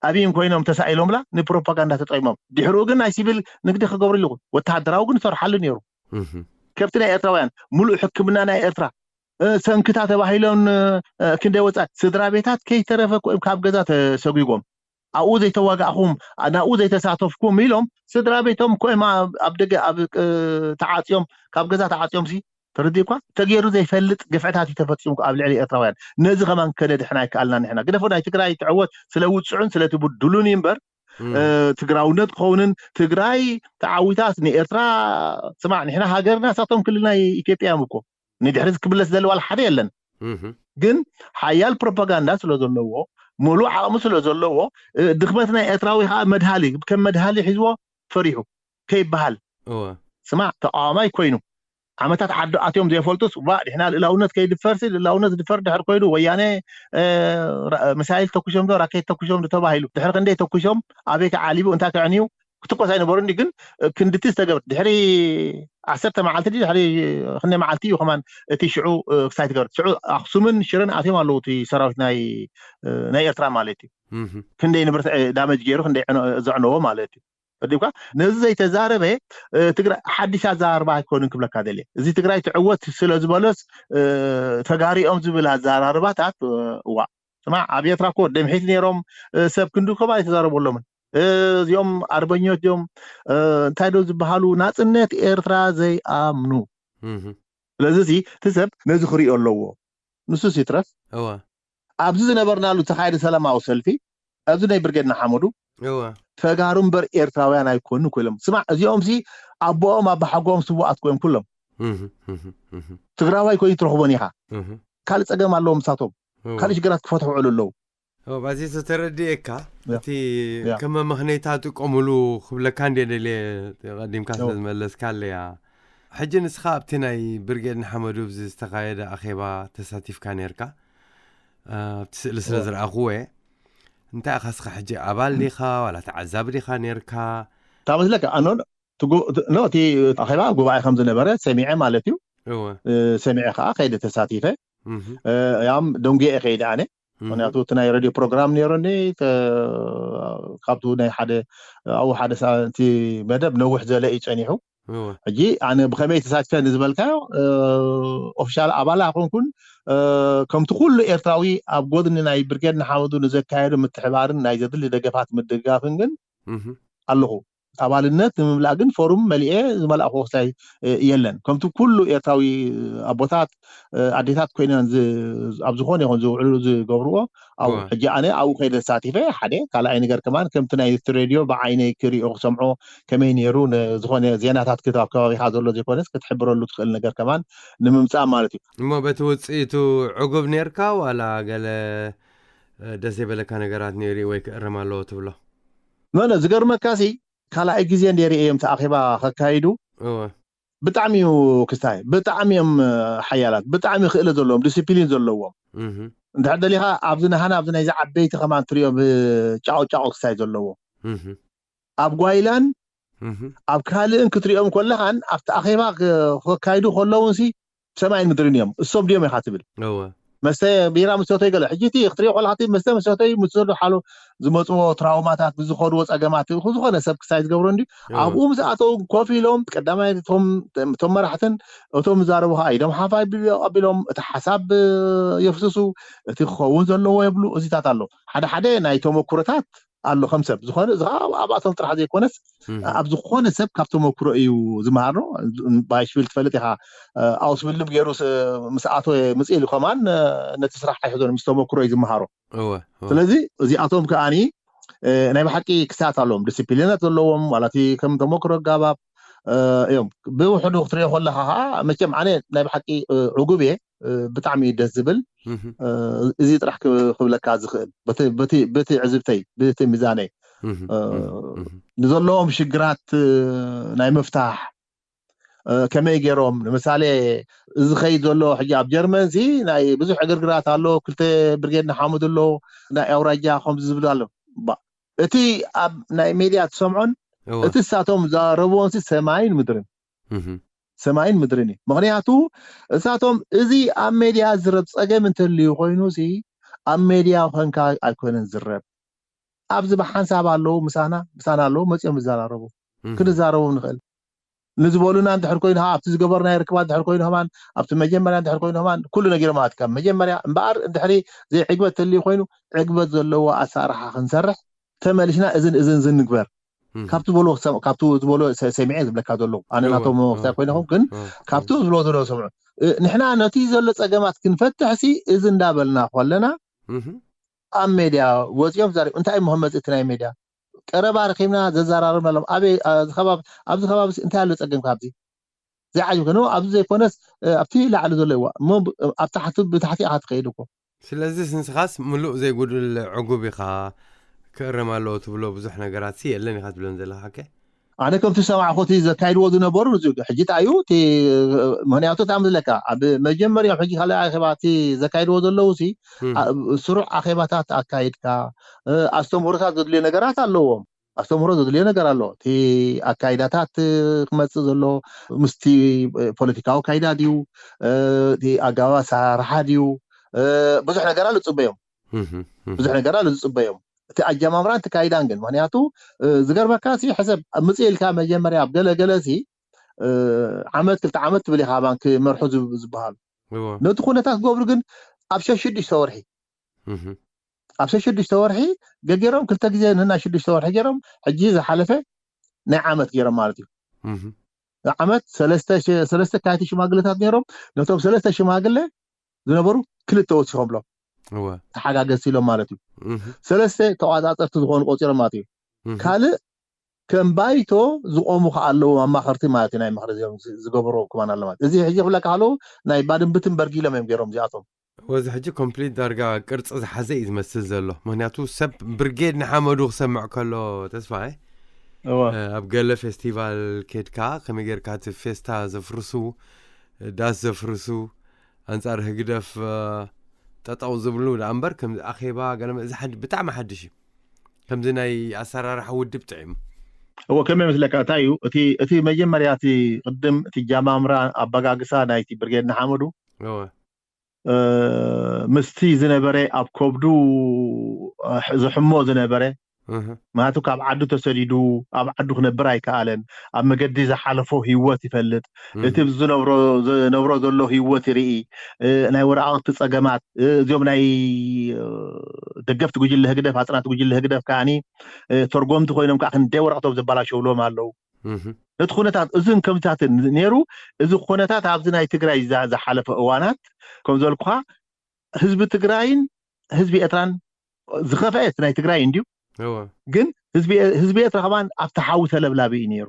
ኣብይን ኮይኖም ተሳኢሎምላ ንፕሮፓጋንዳ ተጠቂሞም። ድሕሪኡ ግን ናይ ሲቪል ንግዲ ክገብሩ ኣለኹ ወተሃደራዊ ግን ዝሰርሓሉ ነይሩ። ከብቲ ናይ ኤርትራውያን ሙሉእ ሕክምና ናይ ኤርትራ ሰንክታ ተባሂሎም ክንደይ ወፃኢ ስድራ ቤታት ከይተረፈ ኮም ካብ ገዛ ተሰጒጎም ኣብኡ ዘይተዋጋእኹም ናብኡ ዘይተሳተፍኩም ኢሎም ስድራ ቤቶም ኮም ኣብ ደገ ኣብ ተዓፅዮም ካብ ገዛ ተዓፅዮም ሲ ተረዲእኳ ተገይሩ ዘይፈልጥ ግፍዕታት እዩ ተፈፂሙ ኣብ ልዕሊ ኤርትራውያን። ነዚ ከማን ከነድሕን ኣይከኣልና ንሕና ግደፎ ናይ ትግራይ ትዕወት ስለ ውፅዑን ስለ ትብድሉን እዩ እምበር ትግራውነት ክኸውንን ትግራይ ተዓዊታት ንኤርትራ ስማዕ ንሕና ሃገርና ሳቶም ክልል ናይ ኢትዮጵያ እዮም እኮ ንድሕሪ ክምለስ ዘለዋ ሓደ የለን። ግን ሓያል ፕሮፓጋንዳ ስለ ዘለዎ ሙሉእ ዓቕሚ ስለ ዘለዎ ድኽመት ናይ ኤርትራዊ ከዓ መድሃሊ ከም መድሃሊ ሒዝዎ ፈሪሑ ከይበሃል ስማዕ ተቃዋማይ ኮይኑ ዓመታት ዓዲ ኣትዮም ዘይፈልጡስ ዋ ድሕና ልእላውነት ከይድፈርሲ ልእላውነት ዝድፈር ድሕር ኮይኑ ወያነ ሚሳይል ተኩሾም ዶ ራኬት ተኩሾም ዶ ተባሂሉ ድሕር ክንደይ ተኩሾም ኣበይ ተዓሊቡ እንታይ ከዕንዩ ክትኮስ ኣይነበሩኒ ግን ክንድቲ ዝተገብር ድሕሪ ዓሰርተ መዓልቲ ድሕሪ ክንደይ መዓልቲ እዩ ከማን እቲ ሽዑ ክሳይ ትገብር ሽዑ ኣክሱምን ሽረን ኣትዮም ኣለዉ እቲ ሰራዊት ናይ ናይ ኤርትራ ማለት እዩ ክንደይ ንብረት ዳመጅ ገይሩ ክንደይ ዘዕነዎ ማለት እዩ ፈዲካ ነዚ ዘይተዛረበ ትግራይ ሓድሽ ኣዘራርባ ኣይኮንን ክብለካ ደልየ እዚ ትግራይ ትዕወት ስለ ዝበሎስ ተጋሪኦም ዝብል ኣዘራርባታት እዋ ስማ ኣብ ኤርትራ እኮ ደምሒት ነይሮም ሰብ ክንዲ ከም ኣይተዛረበሎምን እዚኦም ኣርበኞት እዮም እንታይ ዶ ዝበሃሉ ናፅነት ኤርትራ ዘይኣምኑ ስለዚ እቲ ሰብ ነዚ ክሪኦ ኣለዎ ንሱስ ይትረፍ ኣብዚ ዝነበርናሉ ዝተኻየደ ሰላማዊ ሰልፊ ኣብዚ ናይ ብርጌድ ንሓመዱ ተጋሩ እምበር ኤርትራውያን ኣይኮኑ ኩሎም ስማዕ እዚኦም ሲ ኣቦኦም ኣባሓጎኦም ስዋኣት ኮይም ኩሎም ትግራዋይ ኮይኑ ትረኽቦን ኢኻ ካልእ ፀገም ኣለዎም ምሳቶም ካልእ ሽግራት ክፈትሑ ውዕሉ ኣለዉ ባዚቱ ተረድኤካ እቲ ከም መመኽነይታ ጥቀሙሉ ክብለካ እንደ ደልየ ቀዲምካ ስለዝመለስካ ኣለያ ሕጂ ንስኻ ኣብቲ ናይ ብርጌድ ንሓመዱ ብዚ ዝተኻየደ ኣኼባ ተሳቲፍካ ነርካ ኣብቲ ስእሊ ስለ ዝረኣኽዎ እየ እንታይ ኢኻ ስኻ ሕጂ ኣባል ዲኻ ዋላ ተዓዛቢ ዲኻ ነርካ ታመስለካ ኣኖ እቲ ኣኼባ ጉባኤ ከም ዝነበረ ሰሚዐ ማለት እዩ ሰሚዐ ከዓ ከይደ ተሳቲፈ ያም ደንጉየ ከይደ ኣነ ምክንያቱ እቲ ናይ ረድዮ ፕሮግራም ነይሩኒ ካብቲ ናይ ሓደ ኣብኡ ሓደ እቲ መደብ ነዊሕ ዘለ እዩ ፀኒሑ ሕጂ ኣነ ብከመይ ተሳትፈ ንዝበልካዮ ኦፊሻል ኣባል ኣይኮንኩን ከምቲ ኩሉ ኤርትራዊ ኣብ ጎድኒ ናይ ብርጌድ ንሓመዱ ንዘካየዱ ምትሕባርን ናይ ዘድሊ ደገፋት ምድግጋፍን ግን ኣለኹ ኣባልነት ንምምላእ ግን ፎርም መሊኤ ዝመላእኹ ክሳይ የለን ከምቲ ኩሉ ኤርትራዊ ኣቦታት ኣዴታት ኮይነን ኣብ ዝኾነ ይኹን ዝውዕሉ ዝገብርዎ ኣብ ሕጂ ኣነ ኣብኡ ከይደ ተሳቲፈ ሓደ ካልኣይ ነገር ከማን ከምቲ ናይ ሬድዮ ብዓይነይ ክሪኦ ክሰምዖ ከመይ ነይሩ ዝኾነ ዜናታት ክት ኣብ ከባቢካ ዘሎ ዘይኮነስ ክትሕብረሉ ትኽእል ነገር ከማን ንምምፃእ ማለት እዩ እሞ በቲ ውፅኢቱ ዕጉብ ነርካ ዋላ ገለ ደስ ዘይበለካ ነገራት ነይሩ ወይ ክእረም ኣለዎ ትብሎ ኖ ዝገርመካ ሲ ካልኣይ ግዜ ነይሩ እዮም ተኣኺባ ከካይዱ ብጣዕሚ እዩ ክስታይ ብጣዕሚ እዮም ሓያላት ብጣዕሚ ክእለ ዘለዎም ዲስፕሊን ዘለዎም እንድሕር ደሊኻ ኣብዚ ናሃና ኣብዚ ናይዚ ዓበይቲ ከማን ትሪኦ ጫቆ ጫቆ ክስታይ ዘለዎ ኣብ ጓይላን ኣብ ካልእን ክትሪኦም ከለኻን ኣብቲ ኣኼባ ከካይዱ ከለውን ሲ ሰማይን ምድርን እዮም እሶም ድዮም ኢኻ ትብል መስተ ቢራ ምሰተይ ገለ ሕጂ እቲ ክትሪኦ ከለካ እቲ መስተ ምሰተይ ምስ ዘሎ ሓሎ ዝመፅዎ ትራውማታት ብዝኸድዎ ፀገማት ዝኾነ ሰብ ክሳይ ዝገብሮ እንዲ ኣብኡ ምስ ኣተው ኮፍ ኢሎም ቀዳማይ እቶም መራሕትን እቶም ዝዛረቡ ከዓ ኢዶም ሓፋይ ኣቢሎም እቲ ሓሳብ የፍስሱ እቲ ክኸውን ዘለዎ የብሉ እዚታት ኣሎ ሓደ ሓደ ናይ ተመኩሮታት ኣሎ ከም ሰብ ዝኾነ እዚ ከዓ ኣብኣቶም ጥራሕ ዘይኮነስ ኣብ ዝኾነ ሰብ ካብ ተመክሮ እዩ ዝመሃር ነው። ባይሽቪል ትፈልጥ ኢኻ። ኣውስብልም ገይሩ ምስ ኣቶ ምፅእ ኢሉ ከማን ነቲ ስራሕ ኣይሕዞን ምስ ተመክሮ እዩ ዝመሃሮ። ስለዚ እዚኣቶም ከዓኒ ናይ ብሓቂ ክሳት ኣለዎም፣ ዲስፕሊናት ዘለዎም ማለት ከም ተመክሮ ኣጋባብ እዮም። ብውሕዱ ክትሪኦ ከለካ ከዓ መቸም ኣነ ናይ ብሓቂ ዕጉብ እየ። ብጣዕሚ እዩ ደስ ዝብል። እዚ ጥራሕ ክብለካ ዝኽእል በቲ ዕዝብተይ፣ በቲ ሚዛነይ ንዘለዎም ሽግራት ናይ ምፍታሕ ከመይ ገይሮም ንምሳሌ እዚ ኸይድ ዘሎ ሕጂ ኣብ ጀርመን ሲ ናይ ብዙሕ ዕግርግራት ኣሎ። ክልተ ብርጌድ ንሓመዱ ኣሎ፣ ናይ ኣውራጃ ከምዚ ዝብል ኣሎ። እቲ ኣብ ናይ ሜድያ ትሰምዖን እቲ እሳቶም ዛረብዎን ሲ ሰማይን ምድርን፣ ሰማይን ምድርን እዩ። ምክንያቱ እሳቶም እዚ ኣብ ሜድያ ዝረብ ጸገም እንተልዩ ኮይኑ ሲ ኣብ ሜድያ ኮንካ ኣይኮነን ዝረብ። ኣብዚ ብሓንሳብ ኣለዉ፣ ምሳና ምሳና ኣለዉ፣ መጺኦም ይዘራረቡ፣ ክንዛረቡ ንኽእል። ንዝበሉና እንድሕር ኮይኑ ኣብቲ ዝገበርናዮ ርክባት እንድሕር ኮይኑ ከማን ኣብቲ መጀመርያ እንድሕር ኮይኑ ከማን ኩሉ ነጊሮም ኣትካ መጀመርያ እምበኣር እንድሕሪ ዘይዕግበት ተልዩ ኮይኑ ዕግበት ዘለዎ ኣሰራርሓ ክንሰርሕ ተመሊስና እዝን እዝን ዝንግበር ካብቲ ዝበሎ ካብቲ ዝበሎ ሰሚዐ ዝብለካ ዘለዉ ኣነ ናቶም መክታይ ኮይነኹም ግን ካብቲ ዝብሎ ዘሎ ሰምዑ። ንሕና ነቲ ዘሎ ፀገማት ክንፈትሕ ሲ እዚ እንዳበልና ከለና ኣብ ሜድያ ወፂኦም ዛሪብ እንታይ ምኸመፅ እቲ ናይ ሜድያ ቀረባ ረኪብና ዘዘራርብና ኣለዎም። ኣበይ ኣብዚ ከባቢ እንታይ ኣሎ ፀገም ካብዚ ዘይዓጅብ ከነ ኣብዚ ዘይኮነስ ኣብቲ ላዕሊ ዘሎ ይዋ እሞ ኣብ ታሕቲ ብታሕቲ ኢኻ ትኸይድ እኮ። ስለዚ ንስኻስ ምሉእ ዘይጉድል ዕጉብ ኢኻ ክእረም ኣለዎ ትብሎ ብዙሕ ነገራት ሲ የለን ኢኻ ትብለን ዘለኻ ከ? ኣነ ከምቲ ዝሰማዕኹ እቲ ዘካይድዎ ዝነበሩ ሕጂ እንታይ እዩ እቲ ምክንያቱ እንታይ ዝለካ ኣብ መጀመርያ ሕጂ ካልእ ኣኼባ እቲ ዘካይድዎ ዘለዉ ሲ ስሩዕ ኣኼባታት ኣካይድካ ኣስተምህሮታት ዘድልዮ ነገራት ኣለዎም። ኣስተምህሮ ዘድልዮ ነገር ኣሎ። እቲ ኣካይዳታት ክመፅእ ዘሎ ምስቲ ፖለቲካዊ ኣካይዳ ድዩ፣ እቲ ኣገባብ ኣሰራርሓ ድዩ፣ ብዙሕ ነገር ኣሎ ዝፅበዮም። ብዙሕ ነገር ኣሎ ዝፅበዮም። እቲ ኣጀማምራን እቲ ካይዳን ግን ምክንያቱ ዝገርመካ ሲ ሕሰብ ምፅእ ኢልካ መጀመርያ ኣብ ገለ ገለ ሲ ዓመት ክልተ ዓመት ትብል ኢኻ ባንክ መርሑ ዝበሃሉ ነቲ ኩነታት ክገብሩ ግን ኣብ ሸሽዱሽተ ወርሒ ኣብ ሸሽዱሽተ ወርሒ ገገሮም ክልተ ግዜ ንና ሽዱሽተ ወርሒ ገይሮም ሕጂ ዝሓለፈ ናይ ዓመት ገይሮም ማለት እዩ። ዓመት ሰለስተ ካይቲ ሽማግለታት ነይሮም ነቶም ሰለስተ ሽማግለ ዝነበሩ ክልተ ወሲኾም ብሎም ተሓጋገዝቲ ኢሎም ማለት እዩ። ሰለስተ ተቋፃፀርቲ ዝኾኑ ቆፂሮም ማለት እዩ። ካልእ ከም ባይቶ ዝቆሙ ከ ኣለዉ ኣማኸርቲ ማለት እዩ ናይ ምኽሪ እዚኦም ዝገበርዎ ክማን ኣሎ ማለት እዚ ሕጂ ክብለካ ከለዉ ናይ ባድን ብትንበርግ ኢሎም እዮም ገይሮም እዚኣቶም ወዚ ሕጂ ኮምፕሊት ዳርጋ ቅርፂ ዝሓዘ እዩ ዝመስል ዘሎ ምክንያቱ ሰብ ብርጌድ ንሓመዱ ክሰምዕ ከሎ ተስፋ ኣብ ገለ ፌስቲቫል ኬድካ ከመይ ጌርካ እቲ ፌስታ ዘፍርሱ ዳስ ዘፍርሱ ኣንጻር ህግደፍ ጠጠው ዝብሉ ደኣ እምበር ከም ኣኼባ ገለ እዚ ሓድ ብጣዕሚ ሓድሽ እዩ። ከምዚ ናይ ኣሰራርሓ ውድብ ጥዒሙ። እዎ ከመይ መስለካ እንታይ እዩ እቲ እቲ መጀመርያ እቲ ቅድም እቲ ጃማምራ ኣበጋግሳ ናይቲ ብርጌድ ንሓመዱ ምስቲ ዝነበረ ኣብ ከብዱ ዝሕሞ ዝነበረ ምክንያቱ ካብ ዓዱ ተሰዲዱ ኣብ ዓዱ ክነብር ኣይከኣለን። ኣብ መገዲ ዝሓለፎ ህይወት ይፈልጥ። እቲ ዝነብሮ ዘሎ ህይወት ይርኢ። ናይ ወረቃቅቲ ፀገማት እዚኦም ናይ ደገፍቲ ጉጅለ ህግደፍ ኣፅናቲ ጉጅለ ህግደፍ ከዓኒ ተርጎምቲ ኮይኖም ከዓ ክንደይ ወረቅቶም ዘበላሸውሎም ኣለዉ። ነቲ ኩነታት እዝን ከምዚታት ነይሩ። እዚ ኩነታት ኣብዚ ናይ ትግራይ ዝሓለፈ እዋናት ከም ዘልኩኻ ህዝቢ ትግራይን ህዝቢ ኤርትራን ዝኸፍአ እቲ ናይ ትግራይ እንድዩ። ግን ህዝቢ ኤርትራ ከማን ኣብቲ ሓዊ ተለብላቢ እዩ ነይሩ።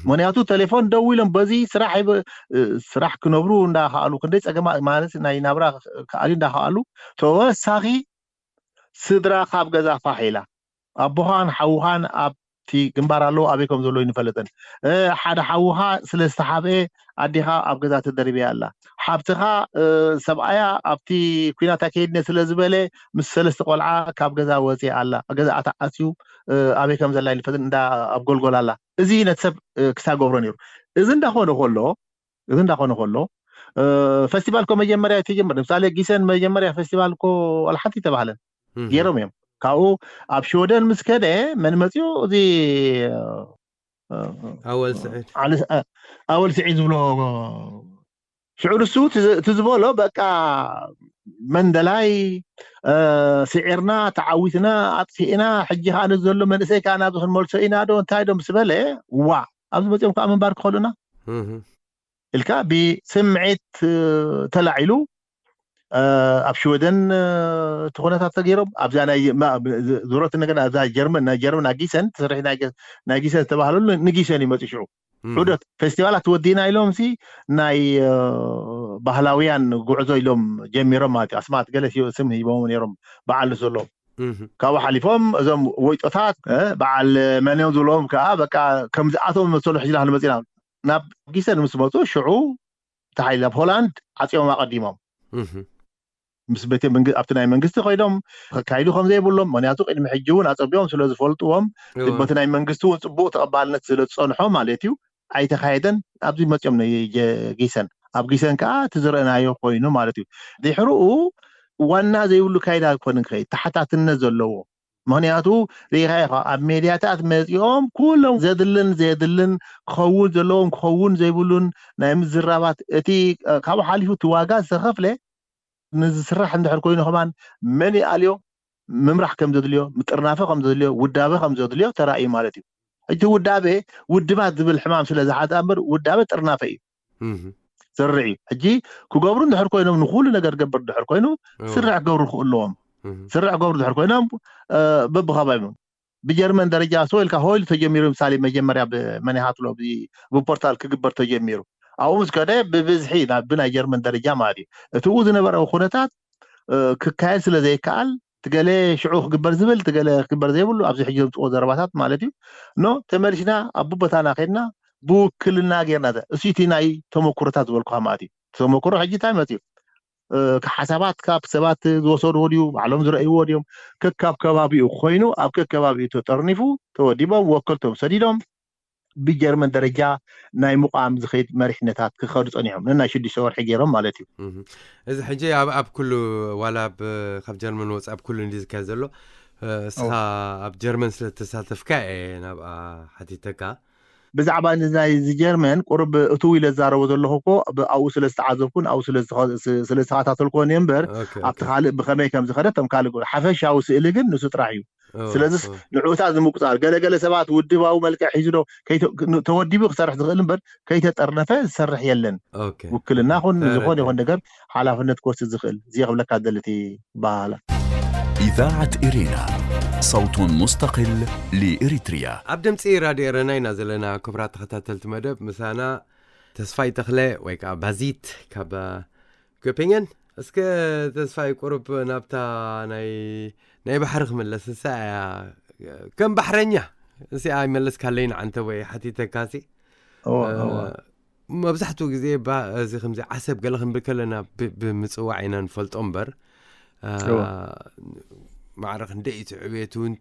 ምክንያቱ ቴሌፎን ደው ኢሎም በዚ ስራሕ ስራሕ ክነብሩ እንዳኸኣሉ ክንደይ ፀገማ ማለት ናይ ናብራ ክኣልዩ እንዳኸኣሉ ተወሳኺ ስድራ ካብ ገዛ ፋሕ ኢላ ኣቦኻን ሓውኻን ኣብቲ ግንባር ኣለዉ ኣበይ ከም ዘለዉ ይንፈልጥን ሓደ ሓውኻ ስለ ዝተሓብአ ኣዴኻ ኣብ ገዛ ተደርብያ ኣላ ሓብትኻ ሰብኣያ ኣብቲ ኩናት ኣካይድነ ስለ ዝበለ ምስ ሰለስተ ቆልዓ ካብ ገዛ ወፅያ ኣላ ገዛ ኣተዓፅዩ ኣበይ ከም ዘላ ይንፈልጥን እንዳ ኣብ ጎልጎል ኣላ እዚ ነቲ ሰብ ክሳብ ገብሮ ነይሩ እዚ እንዳኾነ ከሎ እዚ እንዳኾነ ከሎ ፈስቲቫል ኮ መጀመርያ ትጀምር ንምሳሌ ጊሰን መጀመርያ ፈስቲቫል ኮ ዋላ ሓንቲ ተባህለን ገይሮም እዮም ካብኡ ኣብ ሽወደን ምስ ከደ መን መፅኡ እዚ ኣወል ስዒድ ኣወል ስዒድ ዝብሎ ሽዑ ንሱ እቲ ዝበሎ በቃ መንደላይ ስዒርና፣ ተዓዊትና፣ ኣጥፊእና፣ ሕጂ ከዓ ነዚ ዘሎ መንእሰይ ከዓ ናብዚ ክንመልሶ ኢና ዶ እንታይ ዶ ምስ በለ፣ ዋ ኣብዚ መፅኦም ከዓ ምንባር ክኸሉና ኢልካ ብስምዒት ተላዒሉ ኣብ ሽወደን እቲ ኩነታት ተገይሮም ኣብዛ ናይ ዙረት ነገር ኣብዛ ጀርመን ናይ ጀርመን ኣጊሰን ትስርሒ ናይ ጊሰን ዝተባህለሉ ንጊሰን ይመፁ ሽዑ ዑደት ፌስቲቫላት ወዲና ኢሎም ሲ ናይ ባህላውያን ጉዕዞ ኢሎም ጀሚሮም ማለት እዩ። ኣስማት ገለ ስም ሂቦም ነይሮም በዓል ንስሎም ካብኡ ሓሊፎም እዞም ወይጦታት በዓል መን እዮም ዝብሎም ከዓ በቃ ከምዚኣቶም መሰሉ ሕጅና ክንመፅና ናብ ጊሰን ምስ መፁ ሽዑ ተሓይል ኣብ ሆላንድ ዓፂኦም ኣቐዲሞም ምስ ቤተ ኣብቲ ናይ መንግስቲ ኮይዶም ከካይዱ ከም ዘይብሎም ምክንያቱ ቅድሚ ሕጂ እውን ኣፀቢኦም ስለ ዝፈልጥዎም በቲ ናይ መንግስቲ እውን ፅቡቅ ተቐባልነት ስለ ዝፀንሖ ማለት እዩ ኣይተካየደን ኣብዚ መፅኦም ጊሰን ኣብ ጊሰን ከዓ እቲ ዝረአናዮ ኮይኑ ማለት እዩ ድሕርኡ ዋና ዘይብሉ ካይዳ ኣይኮንን ክኸይድ ተሓታትነት ዘለዎ ምክንያቱ ሪኢኻ ኢኻ ኣብ ሜድያታት መፂኦም ኩሎም ዘድልን ዘየድልን ክኸውን ዘለዎም ክኸውን ዘይብሉን ናይ ምዝራባት እቲ ካብኡ ሓሊፉ እቲ ዋጋ ዝተኸፍለ ንዝስራሕ እንድሕር ኮይኑ ከማን መን ይኣልዮ ምምራሕ ከም ዘድልዮ ምጥርናፈ ከም ዘድልዮ ውዳበ ከም ዘድልዮ ተራእዩ ማለት እዩ እቲ ውዳበ ውድባት ዝብል ሕማም ስለ ዝሓዛ እምበር ውዳበ ጥርናፈ እዩ ስርዕ እዩ ሕጂ ክገብሩ እንድሕር ኮይኖም ንኩሉ ነገር ገብር እንድሕር ኮይኑ ስርዕ ክገብሩ ክእለዎም ስርዕ ክገብሩ እንድሕር ኮይኖም በብከባቢም ብጀርመን ደረጃ ሰው ኢልካ ሆይሉ ተጀሚሩ ምሳሌ መጀመርያ ብመኒሃትሎ ብፖርታል ክግበር ተጀሚሩ ኣብኡ ምስ ከደ ብብዝሒ ብናይ ጀርመን ደረጃ ማለት እዩ እቲኡ ዝነበረ ኩነታት ክካየድ ስለ ዘይከኣል ትገለ ሽዑ ክግበር ዝብል ትገለ ክግበር ዘይብሉ ኣብዚ ሕጂ ዘምፅዎ ዘረባታት ማለት እዩ ኖ ተመልሽና ኣብ ቦታና ከድና ብውክልና ጌርና እሱ እቲ ናይ ተመኩሮታት ዝበልኩካ ማለት እዩ ተመኩሮ ሕጂ እንታይ መፅዩ ሓሳባት ካብ ሰባት ዝወሰድዎ ድዩ ባዕሎም ዝረእይዎ ድዮም ከካብ ከባቢኡ ኮይኑ ኣብ ከከባቢኡ ተጠርኒፉ ተወዲቦም ወከልቶም ሰዲዶም ብጀርመን ደረጃ ናይ ምቋም ዝኸይድ መሪሕነታት ክኸዱ ፀኒሖም ነናይ ሽዱሽተ ወርሒ ገይሮም ማለት እዩ እዚ ሕጂ ኣብ ኩሉ ዋላ ካብ ጀርመን ወፃ ኣብ ኩሉ እንዲ ዝካየድ ዘሎ እስኻ ኣብ ጀርመን ስለ ተሳተፍካ እየ ናብኣ ሓቲተካ ብዛዕባ ናይ ዝጀርመን ቁርብ እትው ኢለ ዝዛረቦ ዘለኹ እኮ ኣብኡ ስለ ዝተዓዘብኩን ኣብኡ ስለ ዝተኸታተልኩን እየ እምበር ኣብቲ ካልእ ብኸመይ ከም ዝኸደ ቶም ካልእ ሓፈሻዊ ስእሊ ግን ንሱ ጥራሕ እዩ ስለዚስ ንዕኡታት ንምቁፃር ገለገለ ሰባት ውድባዊ መልክዕ ሒዙ ዶ ተወዲቡ ክሰርሕ ዝኽእል እምበር ከይተጠርነፈ ዝሰርሕ የለን ውክልና ኹን ዝኾነ ይኹን ነገር ሓላፍነት ክወስድ ዝኽእል እዚ ክብለካ ደልቲ በሃላ إذاعة إرينا صوت مستقل لإريتريا ኣብ ድምፂ ራድዮ ኤረና ኢና ዘለና ክቡራት ተኸታተልቲ መደብ ምሳና ተስፋይ ተኽለ ወይ ከዓ ባዚት ካብ ጎፔንገን እስከ ተስፋይ ቁሩብ ናብታ ናይ ናይ ባሕሪ ክምለስ ንሳ እያ ከም ባሕረኛ እዚኣ ይመለስካለይ ንዓንተ ወይ ሓቲተካሲ መብዛሕትኡ ግዜ እዚ ከምዚ ዓሰብ ገለ ክንብል ከለና ብምፅዋዕ ኢና ንፈልጦ እምበር ማዕረ ክንደይ እቲ ዕቤት እውን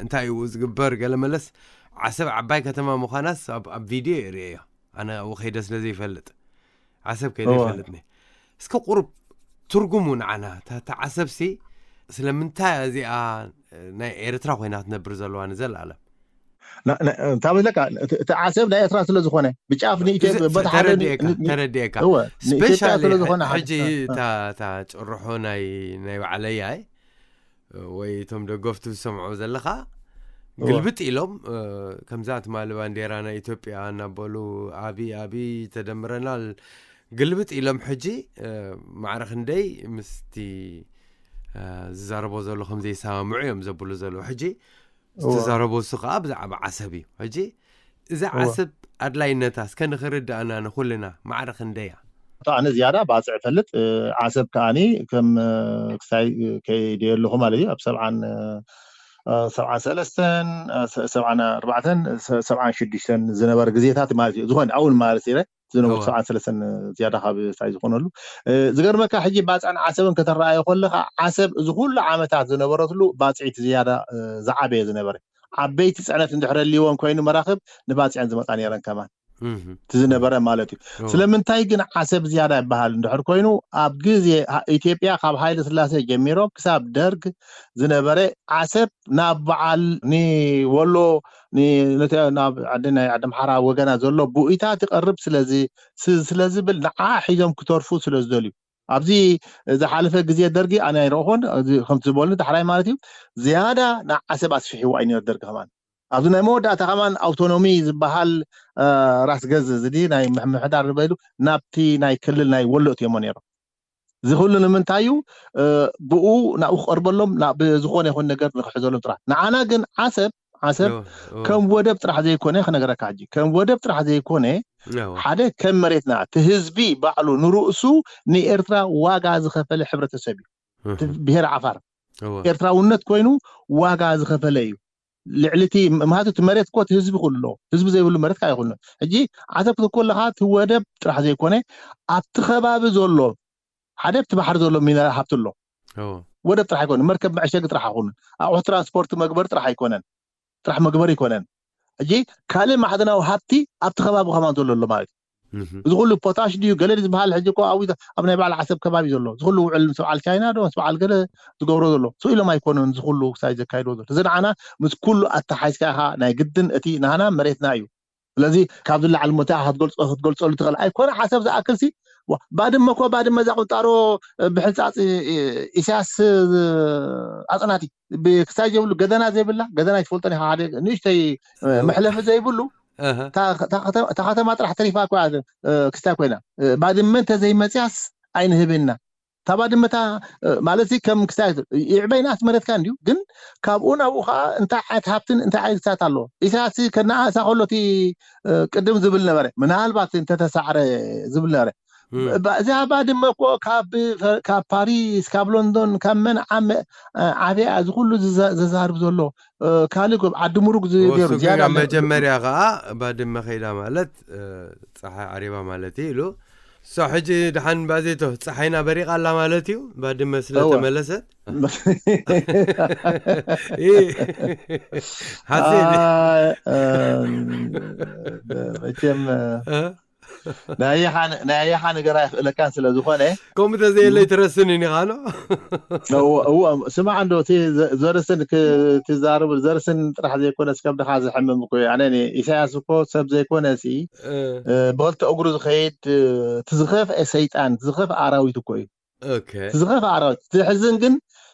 እንታይ እዩ ዝግበር ገለ መለስ ዓሰብ ዓባይ ከተማ ምዃናስ ኣብ ቪድዮ ይርእዮ ኣነ ኣብኡ ከይደ ስለ ዘይፈልጥ ዓሰብ ከይደ ይፈልጥኒ እስከ ቁሩብ ትርጉሙ ንዓና እታ ዓሰብሲ ስለምንታይ እዚኣ ናይ ኤርትራ ኮይና ክትነብር ዘለዋ ንዘለኣለም እንታ መስለካ እቲ ዓሰብ ናይ ኤርትራ ስለ ዝኾነ ብጫፍ ንኢትዮጵያ በታ ሓደ ተረዲኤካ ተረዲኤካ እወ፣ ንኢትዮጵያ ስፔሻሊ ስለ ዝኾነ ሓደ- ሕጂ እታ እታ ጭርሖ ናይ ናይ ባዕለያይ ወይ እቶም ደገፍቱ ዝሰምዑ ዘለኻ ግልብጥ ኢሎም ከምዛ ትማሊ ባንዴራ ናይ ኢትዮጵያ እናበሉ ኣቢ ኣቢ ተደምረናል ግልብጥ ኢሎም ሕጂ ማዕረ ክንደይ ምስቲ ዝዛረቦ ዘሎ ከም ዘይሰማምዑ እዮም ዘብሉ ዘለዉ ሕጂ ዝተዛረቦ እሱ ከዓ ብዛዕባ ዓሰብ እዩ ሕጂ እዛ ዓሰብ ኣድላይነታ እስከ ንክርዳእና ንኩልና ማዕረ ክንደያ ኣነ ዝያዳ ባፅዕ ፈልጥ ዓሰብ ከዓኒ ከም ክሳይ ከይደ ኣለኹ ማለት እዩ ኣብ ሰብዓን ሰብዓን ሰለስተን ሰብዓን ኣርባዕተን ሰብዓን ሽዱሽተን ዝነበረ ግዜታት ማለት እዩ ዝኾነ ኣውን ማለት ኢለ ዝነበሩ ሰብዓን ሰለስተን ዝያዳ ካብ ሳይ ዝኾነሉ ዝገርመካ ሕጂ ባፅዕን ዓሰብን ከተረኣዮ ከለካ ዓሰብ እዚ ኩሉ ዓመታት ዝነበረትሉ ባፅዒት ዝያዳ ዝዓበየ ዝነበረ ዓበይቲ ፅዕነት እንድሕር ኣልዎም ኮይኑ መራክብ ንባፅዕን ዝመፃ ነይረን ከማን እቲ ዝነበረ ማለት እዩ። ስለምንታይ ግን ዓሰብ ዝያዳ ይበሃል እንድሕር ኮይኑ፣ ኣብ ግዜ ኢትዮጵያ ካብ ሃይለ ስላሴ ጀሚሮም ክሳብ ደርግ ዝነበረ ዓሰብ ናብ በዓል ንወሎ ናብ ዓዲ ናይ ዓዲ ኣምሓራ ወገና ዘሎ ብኡይታት ይቐርብ ስለዚ ስለዝብል ንዓ ሒዞም ክተርፉ ስለዝደልዩ ኣብዚ ዝሓለፈ ግዜ ደርጊ ኣነ ኣይረእኹን ከምቲ ዝበሉ ዳሕራይ ማለት እዩ ዝያዳ ንዓሰብ ኣስፊሕዋ እዩ ነር ደርጊ ከማን ኣብዚ ናይ መወዳእታ ከማን ኣውቶኖሚ ዝበሃል ራስ ገዝ እዚ ናይ ምምሕዳር ዝበሉ ናብቲ ናይ ክልል ናይ ወሎ እትዮሞ ነይሮም። እዚ ኩሉ ንምንታይ እዩ? ብኡ ናብኡ ክቐርበሎም ናብ ዝኾነ ይኹን ነገር ንክሕዘሎም ጥራሕ። ንዓና ግን ዓሰብ ዓሰብ ከም ወደብ ጥራሕ ዘይኮነ ክነገረካ ሕጂ ከም ወደብ ጥራሕ ዘይኮነ ሓደ ከም መሬትና እቲ ህዝቢ ባዕሉ ንርእሱ ንኤርትራ ዋጋ ዝኸፈለ ሕብረተሰብ እዩ። ብሄር ዓፋር ኤርትራውነት ኮይኑ ዋጋ ዝኸፈለ እዩ። ልዕሊ እቲ ምክንያቱ እቲ መሬት እኮ እቲ ህዝቢ ኩሉ ኣለዎ። ህዝቢ ዘይብሉ መሬት ከዓ ይኹን ሕጂ ዓሰብ ክትኮ ኣለካ እቲ ወደብ ጥራሕ ዘይኮነ ኣብቲ ከባቢ ዘሎ ሓደ ኣብቲ ባሕሪ ዘሎ ሚነራል ሃብቲ ኣሎ። ወደብ ጥራሕ ኣይኮነ መርከብ መዕሸጊ ጥራሕ ኣይኮኑን። ኣቑሑ ትራንስፖርት መግበሪ ጥራሕ ኣይኮነን ጥራሕ መግበሪ ኣይኮነን። ሕጂ ካልእ ማዕድናዊ ሃብቲ ኣብቲ ከባቢ ከማን ዘሎ ኣሎ ማለት እዩ። እዚ ኩሉ ፖታሽ ድዩ ገለ ዝበሃል ሕጂ እኮ ኣብ ኣብ ናይ በዓል ዓሰብ ከባቢ ዘሎ እዚ ኩሉ ውዕል ምስ በዓል ቻይና ዶ ምስ በዓል ገለ ዝገብሮ ዘሎ ስኡ ኢሎም ኣይኮኑን እዚ ኩሉ ክሳይ ዘካይድዎ ዘሎ እዚ ንዓና ምስ ኩሉ ኣተሓይዝካ ኢኻ ናይ ግድን እቲ ናህና መሬትና እዩ። ስለዚ ካብ ዝለዓል ሞታ ክትገልጾ ክትገልጸሉ ትኽእል ኣይኮነ ዓሰብ ዝኣክልሲ ባድመ እኮ ባድመ እዛ ቁንጣሮ ብሕንጻጽ ኢሳያስ ኣጽናቲ ክሳይ ዘይብሉ ገደና ዘይብላ ገደና ይትፈልጦን ኢኻ ሓደ ንእሽተይ መሕለፊ ዘይብሉ እታ ከተማ ጥራሕ ተሪፋ እኮ ክስታይ ኮይና ባድመ እንተዘይመፅያስ ኣይንህብና እታ ባድመ እታ ማለት ከም ክስታይ ይዕበይና ኣስመረትካ እንድዩ ግን ካብኡ ናብኡ ከዓ እንታይ ዓይነት ሃብትን እንታይ ዓይነት ክስታት ኣለዎ ኢሳያስ ከነኣሳ ከሎ እቲ ቅድም ዝብል ነበረ ምናልባት እንተተሳዕረ ዝብል ነበረ እዚኣ ባድመ እኮ ካብ ፓሪስ ካብ ሎንዶን ካብ መን ዓመ ዓብያ እዚ ኩሉ ዘዛርብ ዘሎ ካልእ ዓዲ ምሩግ ዝገሩ ዝያዳ መጀመርያ ከዓ ባድመ ከይዳ ማለት ፀሓይ ዓሪባ ማለት እዩ ኢሉ ሶ ሕጂ ድሓን ባዜቶ ፀሓይና በሪቃ ኣላ ማለት እዩ ባድመ ስለተመለሰት ሓሴ መቸም ናይ ኣያኻ ነገር ኣይኽእለካን ስለ ዝኾነ ከምኡ ተዘየለ ኣይትረስን እዩ ኻኖ እዎ ስማዕ እንዶ ዘርስን ትዛረብ ዘርስን ጥራሕ ዘይኮነ ስከብድኻ ዝሕምም እኮ እዩ ኣነ ኢሳያስ እኮ ሰብ ዘይኮነ ሲ ብክልተ እግሩ ዝኸይድ ትዝኸፍ ሰይጣን ትዝኸፍ ኣራዊት እኮ እዩ ትዝኸፍ ኣራዊት ዝሕዝን ግን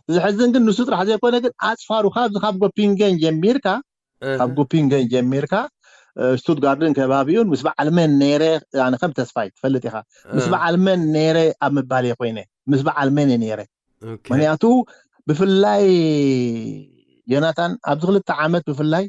ዝሕዝን ግን ንሱ ጥራሕ ዘይኮነ ግን ኣፅፋሩ ካብዚ ካብ ጎፒንገን ጀሚርካ ካብ ጉፒንገን ጀሚርካ ስቱትጋርድን ከባቢኡን ምስ በዓል መን ነይረ ኣነ ከም ተስፋይ ትፈልጥ ኢኻ ምስ በዓል መን ነይረ ኣብ ምባል እየ ኮይነ ምስ በዓል መን እየ ነይረ ምክንያቱ ብፍላይ ዮናታን ኣብዚ ክልተ ዓመት ብፍላይ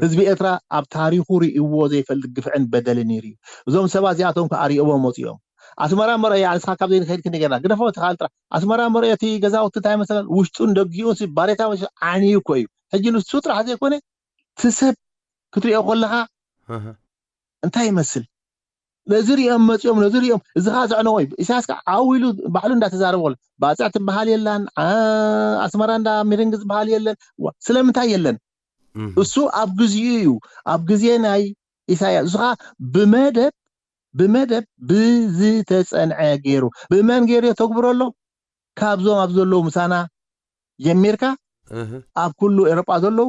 ህዝቢ ኤርትራ ኣብ ታሪኹ ርእይዎ ዘይፈልጥ ግፍዕን በደልን ነይሩ እዩ እዞም ሰባት እዚኣቶም ከዓ ርእይዎ መፅኦም ኣስመራ መርኣያ ንስኻ ካብ ዘይንከይድ ክንዲ ጌርና ግደፎ እቲ ካልጥራ ኣስመራ መርኦ እቲ ገዛውቲ እንታይ መሰለን ውሽጡን ደጊኡን ሲ ባሬታ መ ዓንዩ እኮ እዩ ሕጂ ንሱ ጥራሕ ዘይኮነ እቲ ሰብ ክትሪኦ ከለኻ እንታይ ይመስል ነዚ ሪኦም መፂኦም ነዚ ሪኦም እዚ ካ ዘዕነዎ እዩ ኢሳያስ ከዓ ዓው ኢሉ ባዕሉ እንዳተዛረበ ከሎ ባፅዕ ትበሃል የላን ኣስመራ እንዳ ሚሪንግ ዝበሃል የለን ስለምንታይ የለን እሱ ኣብ ግዚኡ እዩ ኣብ ግዜ ናይ ኢሳያስ እሱ ከዓ ብመደብ ብመደብ ብዝተፀንዐ ገይሩ ብመን ገይሩ የተግብሮ ኣሎ ካብዞም ኣብ ዘለዉ ምሳና ጀሚርካ ኣብ ኩሉ ኤሮጳ ዘለዉ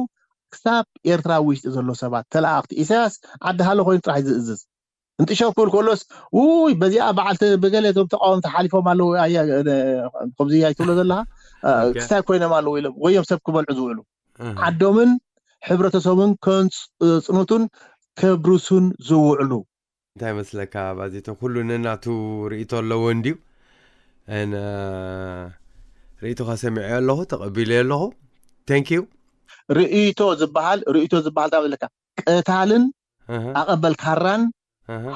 ክሳብ ኤርትራ ውሽጢ ዘሎ ሰባት ተለኣኽቲ ኢሳያስ ዓዲ ሃሎ ኮይኑ ጥራሕ ዝእዝዝ እንጥሸው ክብል ከሎስ ውይ በዚኣ በዓልቲ ብገለ እዞም ተቃወምቲ ሓሊፎም ኣለዉ ከምዚ ኣይትብሎ ዘለካ ክስታይ ኮይኖም ኣለዉ ኢሎም ወዮም ሰብ ክበልዑ ዝውዕሉ ዓዶምን ሕብረተሰቡን ከንፅኑቱን ከብርሱን ዝውዕሉ እንታይ መስለካ ባዜቶ ኩሉ ነናቱ ርእቶ ኣለዎ እንድዩ ርእቶኻ ሰሚዐ ኣለኹ ተቐቢለ ኣለኹ thank you ርእቶ ዝበሃል ርእቶ ዝበሃል ታ ዘለካ ቀታልን ኣቐበል ካራን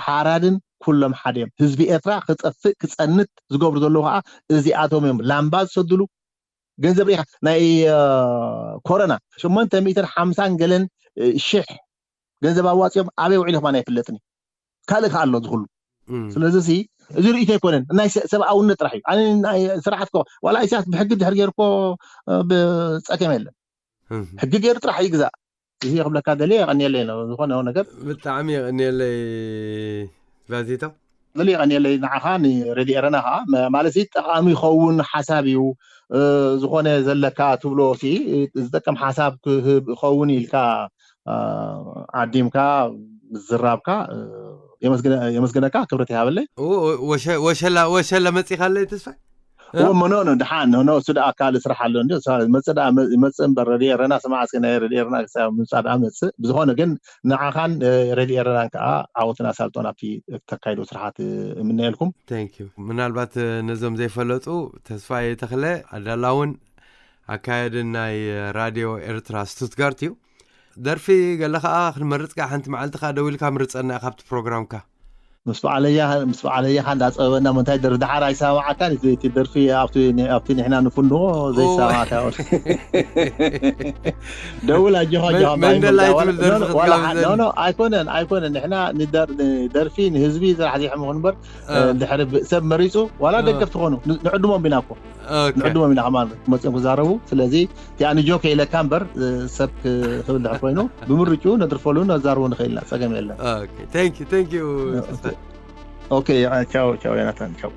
ሓራድን ኩሎም ሓደ እዮም ህዝቢ ኤርትራ ክጠፍእ ክፀንት ዝገብሩ ዘለዉ ከዓ እዚኣቶም እዮም ላምባ ዝሰድሉ ገንዘብ ሪኢኻ ናይ ኮረና ሸሞንተ ሚእትን ሓምሳን ገለን ሽሕ ገንዘብ ኣዋፂኦም ኣበይ ውዒሉ ከማን ኣይፍለጥን እዩ ካልእ ከዓ ኣሎ ዝኩሉ ስለዚ ሲ እዚ ርእቶ ኣይኮነን ናይ ሰብኣውነት ጥራሕ እዩ ኣነ ናይ ስርዓት ኮ ዋላ ኢሳያስ ብሕጊ ድሕር ገይሩ ኮ ብፀገም የለን ሕጊ ገይሩ ጥራሕ ይግዛእ እዚ ክብለካ ደልየ። የቐንየለይ ነው ዝኾነ ነገር። ብጣዕሚ የቐንየለይ ባዚቶ። ደልየ የቐንየለይ ንዓኻ፣ ንሬድዮ ኤረና ከዓ። መ- ማለት እዚ ጠቓሚ ይኸውን ሓሳብ እዩ። እ፣ ዝኾነ ዘለካ ትብሎ ሲ ዝጠቅም ሓሳብ ክህብ ይኸውን ኢልካ፣ እ፣ ዓዲምካ ዝራብካ፣ እ፣ የመስግነ- የመስግነካ፣ ክብረት ይሃበለይ። ወሸ- ወሸላ ወሸላ መፂኻለይ ተስፋ እሞ ኖ ኖ፣ ድሓን ኖ ኖ፣ እሱ ደኣ ካልእ ስራሕ ኣሎ እንዲ። እሱ መጽእ ደኣ መ- መጽእ እምበር፣ ረድኤ ረና ስማዕ እስኪ፣ ናይ ረድኤ ረና ክሳብ ምምጻእ ደኣ መጽእ። ብዝኾነ ግን ንዓኻን፣ እ፣ ረድኤ ረናን ከኣ ዓወትን ኣሳልጦን ኣብቲ እተካይዶ ስራሓት፣ እ፣ እምነየልኩም። Thank you። ምናልባት እ፣ ነዞም ዘይፈለጡ፣ ተስፋዬ ተኽለ ኣዳላውን ኣካየድን ናይ እ፣ ራድዮ ኤርትራ ስቱትጋርት እዩ። ደርፊ ገለ ከኣ ክንመርጽ ከኣ ሓንቲ መዓልቲ ከኣ ደዊልካ ምርጸና ኢኻ ኣብቲ ፕሮግራምካ። ምስ በዓለያ ምስ በዓለያ ከ እንዳጸበበና፣ ምንታይ ደር- ድሓር ኣይሰማማዓካን እቲ እቲ ደርፊ ኣብቲ ኣብቲ ንሕና ንፍንዎ ዘይሰማማዓካ። ደውል፣ ኣጆኻ፣ ኣጆኻ፣ መንደላይ ትብል ደርፊ ክትጋብዘኒ። ኣይኮነን፣ ኣይኮነን። ንሕና ንደር- ንደርፊ ንህዝቢ ዝራሕ ዘይሕምኹ እምበር፣ እ፣ ድሕሪ ብ- ሰብ መሪጹ ዋላ ደገፍ ትኾኑ፣ ን- ንዕድሞም ኢና እኮ። ንዕድሞም ኢና ከማን መጽኦም ክዛረቡ። ስለዚ እቲ ኣንጆ ከይለካ እምበር፣ እ፣ ሰብ ክብል ድሕር ኮይኑ ብምርጭኡ ነድርፈሉ ነዛርቦ ንኽእል ኢና፣ ጸገም የለን። Thank you፣ thank you። ኦኬ፣ ቻው ቻው ዮናታን፣ ቻው።